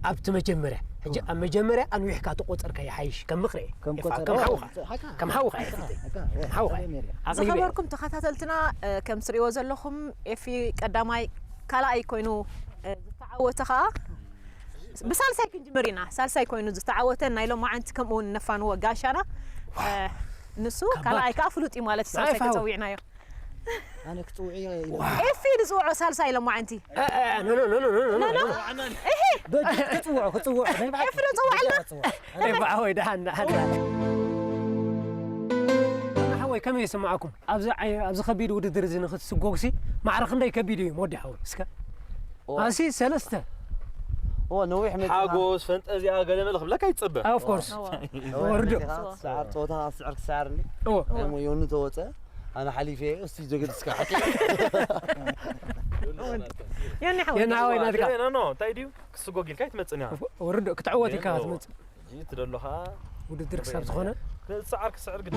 ኣብቲ መጀመርያ ሕጂ ኣብ መጀመርያ ኣንዊሕካ ተቆጸርካ ይሓይሽ ከም ምኽሪ እየ ከም ኤፋ፣ ቆጸር- ከም ሓውኻ ሓቃ፣ ከም ሓውኻ እየ ሓቃ፣ ፊተይ ሓቃ፣ ከም ሓውኻ እየ ሰላም የለ። ኣጽጊበ እየ። ዝኸበርኩም ተኸታተልትና እ፣ ከም ትሪእዎ ዘለኹም ኤፊ ቀዳማይ ካልኣይ ኮይኑ እ፣ ዝተዓወተ ኸዓ ብሳልሳይ ክንጅምር ኢና። ሳልሳይ ኮይኑ ዝተዓወተ ናይ ሎማዓንቲ ከምኡ እውን ነፋንዎ ጋሻና እ፣ ንሱ ከባድ። ካልኣይ ከዓ ፍሉጥ እዩ ማለት እዩ። ሳልሳይ ናይፋው። ተፀዊዕናዮ። ኣነ ክጽውዕ እየ ኢለ። ኤፊ ዝፅውዖ ሳልሳይ ሎማዓንቲ እ፣ እ፣ ኖ፣ ኖ፣ ኖ፣ ኖ፣ ኖ፣ ኖ፣ ኖ። እሂ በጅ ክጽውዖ፣ ክጽውዖ። ናይ ብሓቂ ኤፊ ዶ ጽውዓልና? ክጽውዖ። ኤፋ ሓወይ ደሓን ደሓን ደሓን። ሓወይ ከመይ ይስምዓኩም? ኣብዚ ዓይ-፣ ኣብዚ ከቢድ ውድድር እዚ ንክትስጎግሲ ማዕረ ክንደይ ከቢድ እዩ ወዲ ሓወይ እስከ? ኣሲ ሰለስተ ኦ ነዊሕ መጽና ሓጎስ ፈንጠዚያ ገለ መለ ክብለካ ይጽበ of course ወርዶ ሰዓር ጾታ ሰዓር ክሰዓር እንዲ ኦ ሞ ዮኒ ተወጸ ኣነ ሓሊፈ እስቲ ጀገድስካ ሓቂ ዮኒ ሓወይ የና ሓወይ ናትካ ኖ ኖ እንታይ ድዩ ክስጎግ ኢልካ ይትመጽን ኢኻ ወርዶ ክትዕወት ኢልካ ክትመጽእ ሕጂ ትደሎ ኸዓ ውድድር ክሳብ ዝኾነ ክስዓር ክስዕር ግድ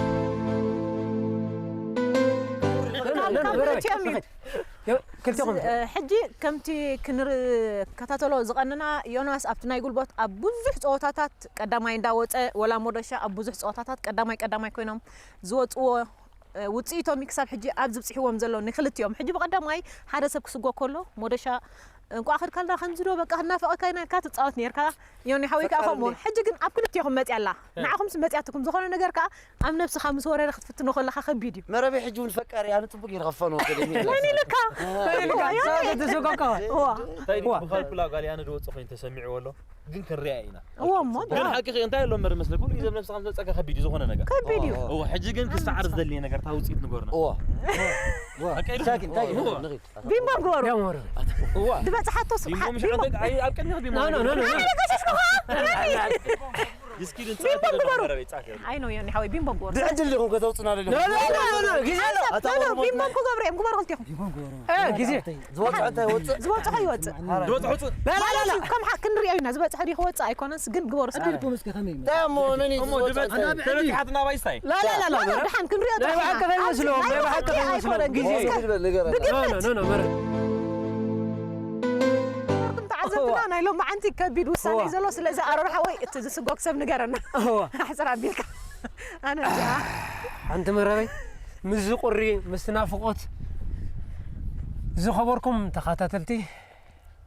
ካብ ክልቲኦም እዩ። ክልቲኹም እ፣ ሕጂ ከምቲ ክንከታተሎ ዝቐንና ዮናስ ኣብቲ ናይ ጉልበት ኣብ ብዙሕ ፀወታታት ቀዳማይ እንዳወፀ ወላ ሞደሻ ኣብ ብዙሕ ፀወታታት ቀዳማይ ቀዳማይ ኮይኖም ዝወፅዎ እ፣ ውፅኢቶም እዩ ክሳብ ሕጂ ኣብ ዝብፅሕዎም ዘሎ ንክልቲኦም። ሕጂ ብቐዳማይ ሓደ ሰብ ክስጎ ከሎ ሞደሻ እንቋዕ ከድካልና ከምዚ ዶ በቃ ክናፈቐካ ኢና ኢልካ ትፃወት ነርካ። ዮኒ ሓወይ ከኣ ከምኡ። ሕጂ ግን ኣብ ክልቴኹም መጽያ ኣላ። ንዓኹምስ መጽያትኩም ዝኾነ ነገር ከኣ ኣብ ነብስኻ ምስ ወረደ ክትፍትኖ ከለኻ ከቢድ እዩ። መረበይ ሕጂ እውን ፈቃሪ ኣነ ጽቡቅ ጌረ ከፋንዎ ከደኒ። መን ኢልካ? መን ኢልካ? እዋ። እንታይ ድዩ? ብኻልኩላ ጓል ኣነ ድወጽእ ኮይኑ ተሰሚዕዎ ኣሎ። ግን ክንሪኣ ኢና። እዎ እሞ፣ ግን ሓቂ እንታይ ኣሎ እምበር መስለክ? ኩሉ ግዜ ኣብ ነብስኻ ምስ መጸካ ከቢድ እዩ ዝኾነ ነገር። ከቢድ እዩ። እዎ፣ ሕጂ ግን ክሰዓር ዝደሊ ነገር ታውጺት ንገርና። እዎ። እዎ። ሓቂ እዩ። ሳኪን፣ እንታይ እዩ? እዎ። ንኺድ። ቢምቦ ግበሩ። ቢምቦ ግበሩ። እዋ። ዝበጽሓቶ ስብሓት ቢምቦ ምሽ ቢምቦ። ዓንተ-፣ ኣይ፣ ኣብ ቅድሚኽ ቢምቦ ኖ፣ ኖ፣ ኖ፣ ኖ። ኣነ ገሰስኩኻ። እስኪ ድን ቢምቦ ጻፈ ግበሩ። ነበረ ቤት ጻፈ። ኣይ፣ ኖ፣ ዮኒ ሓወይ፣ ቢምቦ ግበሩ። ድሕጂ ዲኹም ከተውጽና ደለኹም? ኖ፣ ኖ፣ ኖ፣ ኖ፣ ግዜ ኣሎ። ኣታ ኖ፣ ኖ፣ ወርሙድ ቢምቦ ክገብሩ እዮም፣ ግበሩ ክልቴኹም። እ፣ ግዜ። ዝበጽሖ እንታይ ይወጽእ? ዝበጽሖ ይወጽእ። ዝበጽሖ ይወጽእ። ላ፣ ላ፣ ላ፣ ላ። ማለት እዩ፣ ከም ሓ-፣ ክንሪኦ ኢና፣ ዝበጽሖ ድዩ ክወጽእ ኣይኮነንስ፣ ግን ግበሩ እስኪ። ኣድልኩም እስኪ ከመይ ይመስል? እንታይ እሞ መን እዩ እሞ ዝበጽሖ ድበት እንታይ? ተበቲሓትና ባይ ስታይ። ላ፣ ላ፣ ላ፣ ላ፣ ኖ፣ ኖ፣ መረ-፣ ደሓን ክንሪኦ ናይ ጥራሕ ብሓቂ ኢና። ከይመስሎም፣ ኣብዚ ናይ ብሓቂ ሓቂ ከይመስሎም። ኣይኮነን፣ ግዜ ግዜ። እስኪ እስኪ። በል ንገረና። ብግምት። ኖ፣ ኖ፣ ኖ፣ መረ-፣ ተዓዘብትና እዋ። ናይ ሎማዓንቲ ከቢድ ውሳኔ እዋ። ዘሎ፣ ስለዚ ኣሮን ሓወይ እቲ ዝስጎግ ሰብ ንገረና። እዋ። ኣሕጽር ኣቢልካ። ኣነ እዚኣ። ሓንቲ መረበይ፣ ምስዚ ቁሪ፣ ምስቲ ናፍቖት ዝኸበርኩም ተኸታተልቲ፣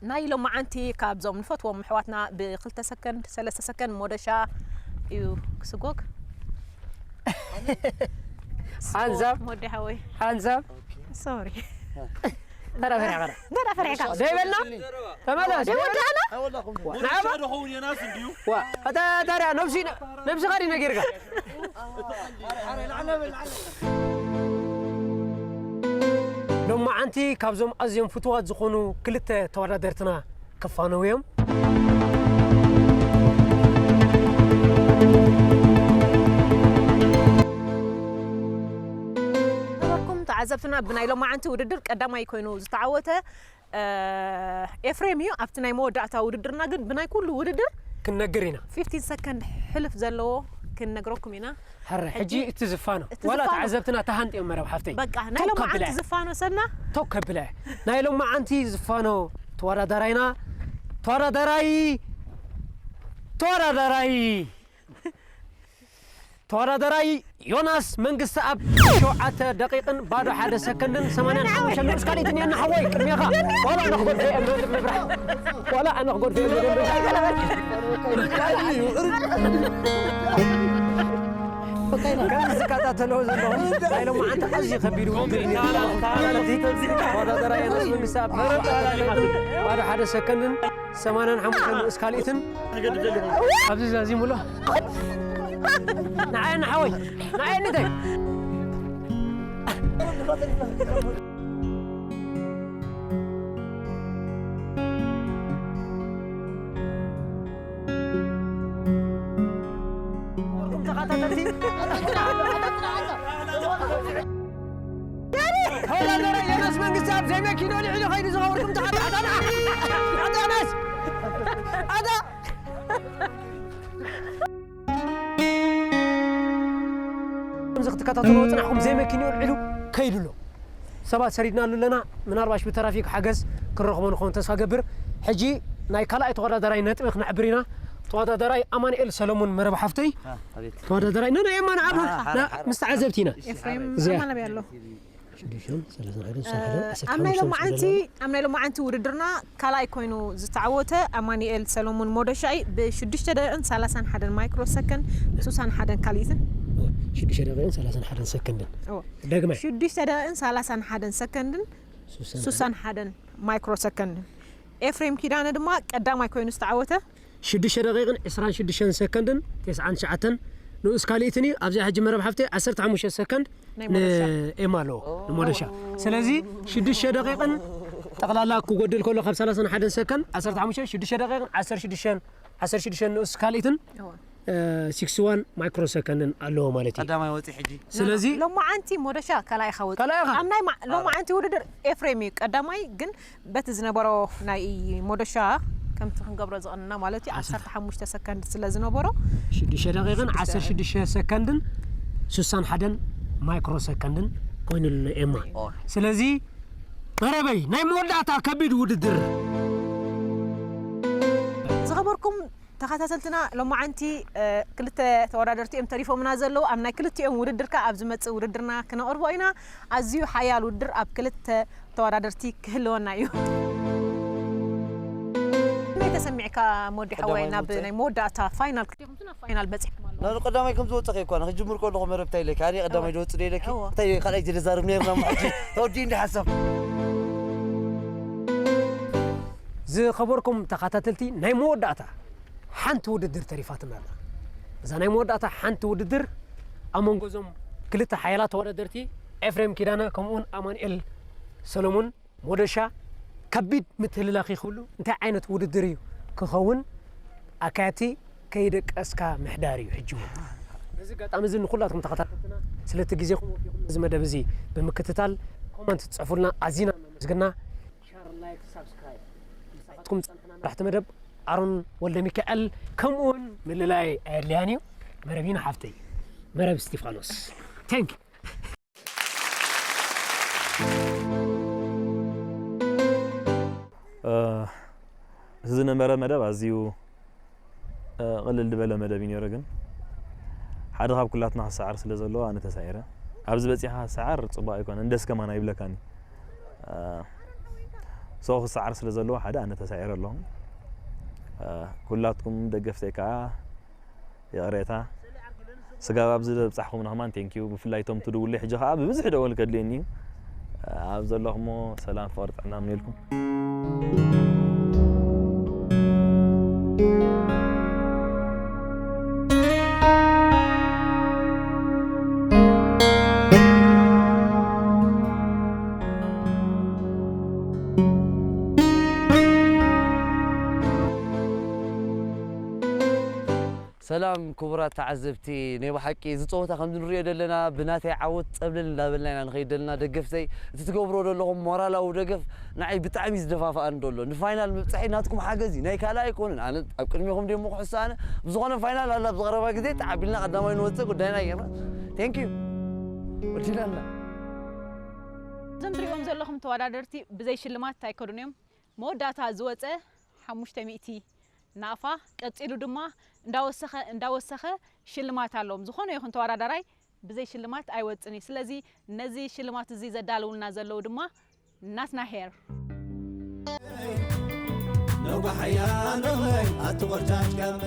ናይ ሎማዓንቲ ካብዞም ንፈትዎም ኣሕዋትና ብክልተ ሰከንድ፣ ሰለስተ ሰከንድ ሞደሻ እዩ ክስጎግ። ሓንሳብ። ሞዴ ሓወይ። ሓንሳብ። ሶሪ። ተራ ፈሪሕካ። ተራ ፈሪሕካ። ደይበልና? ተመለስ። ደይ ወዳእና? ንዓባ? ዋ፣ ኣታ ታዲያ ነብሲ፣ ነብስኻ ድዩ ነጊርካ? ሎማዓንቲ ካብዞም ኣዝዮም ፍቱዋት ዝኾኑ ክልተ ተወዳደርትና ክፋነው እዮም። ነበርኩም ተዓዘብትና፣ ብናይ ሎማዓንቲ ውድድር ቀዳማይ ኮይኑ ዝተዓወተ፣ እ፣ ኤፍሬም እዩ። ኣብቲ ናይ መወዳእታ ውድድርና ግን ብናይ ኩሉ ውድድር ክንነግር ኢና። ፊፍቲን ሰከንድ ሕልፍ ዘለዎ ክንነግረኩም ኢና። ሕረ፣ ሕጂ ሕጂ እቲ ዝፋኖ፣ እቲ ዋላ ዝፋኖ። ተዓዘብትና ተሃንጥዮም መረብ ሓፍተይ። በቃ፣ ናይ ቶክ ሎማዓንቲ ከብለ። ዝፋኖ ሰና። ቶክ ከብለ። ናይ ሎማዓንቲ ዝፋኖ ተወዳዳራይና፣ ተወዳዳራይ፣ ተወዳዳራይ፣ ተወዳዳራይ ዮናስ መንግስተኣብ ሸውዓተ ደቂቕን ባዶ ሓደ ሰከንድን ሰማንያን ሓሙሽተን ንኡስ ካልኢትን እየን። ሓወይ፣ ቅድሜኻ። ዋላ ኣነ ክጎድፎ እየ፣ መብርሕ። ዋላ ኣነ ክጎድፎ እየ፣ መደብ። ከም ዝከታተልዎ ዘለኹም፣ ናይ ሎማዓንቲ ኣዝዩ ከቢድ ውድድር እዩ። ተወዳዳራይ ዮናስ መንግስተኣብ ባዶ ሓደ ሰከንድን ሰማንያን ሓሙሽተን ንኡስ ካልኢትን ኣብዚ ዛዚሙሎ። ንዓየኒ ሓወይ፣ ንዓየኒ እንታይ? ተኸታተልቲ። ተወዳደረ ዮናስ መንግስቲ ኣብ ዘይመኪኖ ልዕሊ ኸይዱ ዝኸበርኩም ተኸታተልና። ኣታ ዮናስ! ኣታ! ከምዚ ክትከታተልዎ ጽናሕኩም ዘይመኪንዮ ኣልዒሉ ከይዱ ኣሎ። ሰባት ሰዲድናሉ ኣለና። ምናልባሽ ብተራፊክ ሓገዝ ክንረኽቦ ንኸውን ተስፋ ገብር። ሕጂ ናይ ካልኣይ ተወዳዳራይ ነጥቢ ክነዕብር ኢና። ተወዳዳራይ ኣማኑኤል ሰለሙን መረብ ሓፍተይ። አ፣ ኣቤት። ተወዳዳራይ፣ ኖ፣ ኖ፣ የማነ ኣብርሃ። አ፣ ና፣ ሓራ፣ ሓራ። ምስ ተዓዘብቲ ኢና። ኤፍሬም እዚኣ። ኣማን ኣበይ ኣሎ? ሽዱሽተን፣ ሰለሳን ሓደን፣ እ፣ ዓሰርተ ሓደን፣ ዓሰርተ ኣብ ናይ ሓሙሽተን ሎማዓንቲ፣ ዝብለና። ኣብ ናይ ሎማዓንቲ ውድድርና ካልኣይ ኮይኑ ዝተዓወተ ኣማኑኤል ሰሎሞን ሞደሻይ ብሽዱሽተ ደቂቕን ሰላሳን ሓደን ማይክሮ ሰከንድ፣ ሱሳን ሓደን ካልኢትን። ሽዱሽተ ደቂቕን ሰላሳን ሓደን ሰከንድን። እዎ። ደግመ። ሽዱሽተ ደቂቕን ሰላሳን ሓደን ሰከንድን፣ ሱሳን ሱሳን ሓደን ማይክሮ ሰከንድን። ኤፍሬም ኪዳነ ድማ ቀዳማይ ኮይኑ ዝተዓወተ። ሽዱሽተ ደቂቕን ዕስራን ሽዱሽተን ሰከንድን፣ ተስዓን ትሽዓተን ንኡስ ካልኢትን እዩ። ኣብዚኣ ሕጂ መረብ ሓፍተይ ዓሰርተ ሓሙሽተ ሰከንድ ናይ ሞደሻ። ንኤማ ኣለዎ፣ ኦ። ንሞደሻ። ስለዚ ሽዱሽተ ደቂቕን ጠቕላላ ክጎድል ከሎ ካብ ሰላሳን ሓደን ሰከንድ፣ ዓሰርተ ሓሙሽተ፣ ሽዱሽተ ደቂቕን ዓሰርተ ሽዱሽተን፣ ዓሰርተ ሽዱሽተ ንኡስ ካልኢትን፣ እዋ። እ፣ ሲክስቲ ዋን ማይክሮ ሰከንድን ኣለዎ ማለት እዩ። ቀዳማይ ወፂ ሕጂ። ስለዚ ሎማዓንቲ ሞደሻ ካልኣይ ኢኻ ወፂ። ካልኣይ ኢኻ? ኣብ ናይ ማ-፣ ሎማዓንቲ ውድድር ኤፍሬም እዩ ቀዳማይ፣ ግን በቲ ዝነበሮ ናይ ሞደሻ ከምቲ ክንገብሮ ዝቐንና ማለት እዩ፣ ዓሰርተ ሓሙሽተ ሰከንድ ስለ ዝነበሮ፣ ሽዱሽተ ደቂቕን ሽዱሽተ ዓሰርተ ሽዱሽተ ሰከንድን ሱሳን ሓደን ማይክሮ ሰከንድን ኮይኑሉ ኤማ። ኦ። ስለዚ መረበይ ናይ መወዳእታ ከቢድ ውድድር። ዝኸበርኩም ተኸታተልትና፣ ሎማዓንቲ፣ እ፣ ክልተ ተወዳደርቲ እዮም ተሪፎምና ዘለዉ። ኣብ ናይ ክልቲኦም ውድድር ከኣ ኣብ ዝመጽእ ውድድርና ክነቕርቦ ኢና። ኣዝዩ ሓያል ውድድር ኣብ ክልተ ተወዳደርቲ ክህልወና እዩ። ተሰሚዕካ ሞዲ ሓዋይ? ናብ ናይ መወዳእታ ፋይናል ክልቲኹም ናብ ፋይናል በፂሕኩም ኣለኹም። ናብ ቀዳማይ ከም ዝወፀ እኮ ኣነ ክጅምር ከለኹ መረብ እንታይ ኢለኪ? ኣነ ቀዳማይ ዝወፅእ ዶ ኢለኪ? እወ። እንታይ ካልኣይ ዝደዛርብ ነይርና መዓልቲ ተወዲኡ እንዲ ሓሳብ። ዝኸበርኩም ተኸታተልቲ፣ ናይ መወዳእታ ሓንቲ ውድድር ተሪፋትና ኣላ። እዛ ናይ መወዳእታ ሓንቲ ውድድር ኣብ መንጎ እዞም ክልተ ሓያላት ተወዳደርቲ ኤፍሬም ኪዳነ ከምኡውን ኣማኑኤል ሰሎሞን ሞደሻ ከቢድ ምትህልላኽ ይኽእሉ። እንታይ ዓይነት ውድድር እዩ ክኸውን? ኣካያቲ ከይደቀስካ ምሕዳር እዩ ሕጂ እውን። በዚ ኣጋጣሚ እዚ ንኩላትኩም ተኸታተልትና ስለቲ ግዜኹም ወፊኹም ነዚ መደብ እዚ ብምክትታል ኮመንት ትፅሕፉልና ኣዚና እናመስገና። ሸር፣ ላይክ፣ ሳብስክራይብ ንሳኻትኩም ዝፀንሐና መራሕቲ መደብ ኣሮን ወልደ ሚካኤል ከምኡ እውን ምልላይ ኣየድልያን እዩ። መረቢና ሓፍተይ መረብ እስቲፋኖስ። Thank you። እቲ ዝነበረ መደብ ኣዝዩ ቅልል ዝበለ መደብ እዩ ነይሩ፣ ግን ሓደ ካብ ኩላትና ክሰዓር ስለ ዘለዎ ኣነ ተሳዒረ። ኣብዚ በፂኻ ሰዓር ፅቡቅ ኣይኮነን፣ ደስ ከማን ኣይብለካን እዩ። ሰው ክሰዓር ስለ ዘለዎ ሓደ ኣነ ተሳዒረ ኣለኹ። ኩላትኩም ደገፍተይ ከዓ ይቕሬታ። ስጋብ ኣብዚ ዘብጻሕኹምና ከማን ቴንኪዩ። ብፍላይ እቶም ትድውሉለይ ሕጂ ከኣ ብብዝሒ ደወል ከድልየኒ እዩ። ኣብ ዘለኹሞ ሰላም ፍቕሪ ጥዕና እምነየልኩም። ሰላም ክቡራት ተዓዘብቲ፣ ናይ ብሓቂ እዚ ጸወታ ከምዚ ንሪኦ ዘለና ብናተይ ዓወት ጸብለል እንዳበልና ኢና ንኸይድ ዘለና። ደገፍተይ፣ እቲ ትገብርዎ ዘለኹም ሞራላዊ ደገፍ ንዓይ ብጣዕሚ እዩ ዝደፋፍኣኒ ዘሎ። ንፋይናል ምብጻሐይ ናትኩም ሓገዝ እዩ፣ ናይ ካልእ ኣይኮንን። ኣነ ኣብ ቅድሜኹም ድየ እሞ ክሕሱ ኣነ? ብዝኾነ ፋይናል ኣላ፣ ኣብዚ ቀረባ ግዜ ተዓቢልና ቀዳማይ ንወጽእ ጉዳይና ጌርና። ቴንክ ዩ። ወዲናልና። እዞም ትሪእዎም ዘለኹም ተወዳደርቲ ብዘይ ሽልማት ኣይከዱን እዮም። መወዳእታ ዝወጸ ሓሙሽተ ሚእቲ ናቕፋ፣ ቀጺሉ ድማ እንዳወሰኸ እንዳወሰኸ ሽልማት ኣለዎም። ዝኾነ ይኹን ተወዳዳራይ ብዘይ ሽልማት ኣይወጽን እዩ። ስለዚ ነዚ ሽልማት እዚ ዘዳልውልና ዘለዉ ድማ ናትና ሄር። ነውጋሕያ ኖመይ ኣቲ ቆርጫጭ ጋመ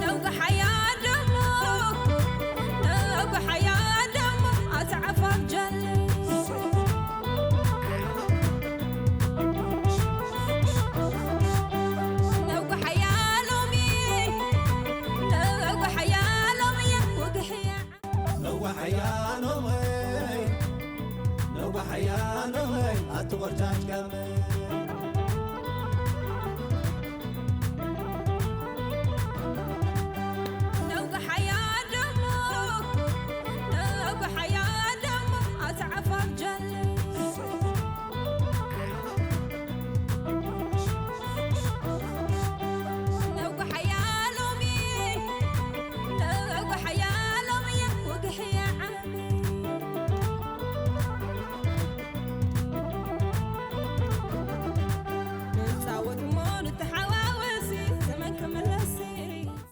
ነውጋሕያ ደሞ ነውጋሕያ ደሞ ኣቲ ዓፋፍ ጀልስ ነውጋሕያ ሎሚ ነውጋሕያ ሎሚ ውግሕያ ነዋሕያ ኖመይ ነዋሕያ ኖመይ ኣቲ ቆርጫጭ ጋመ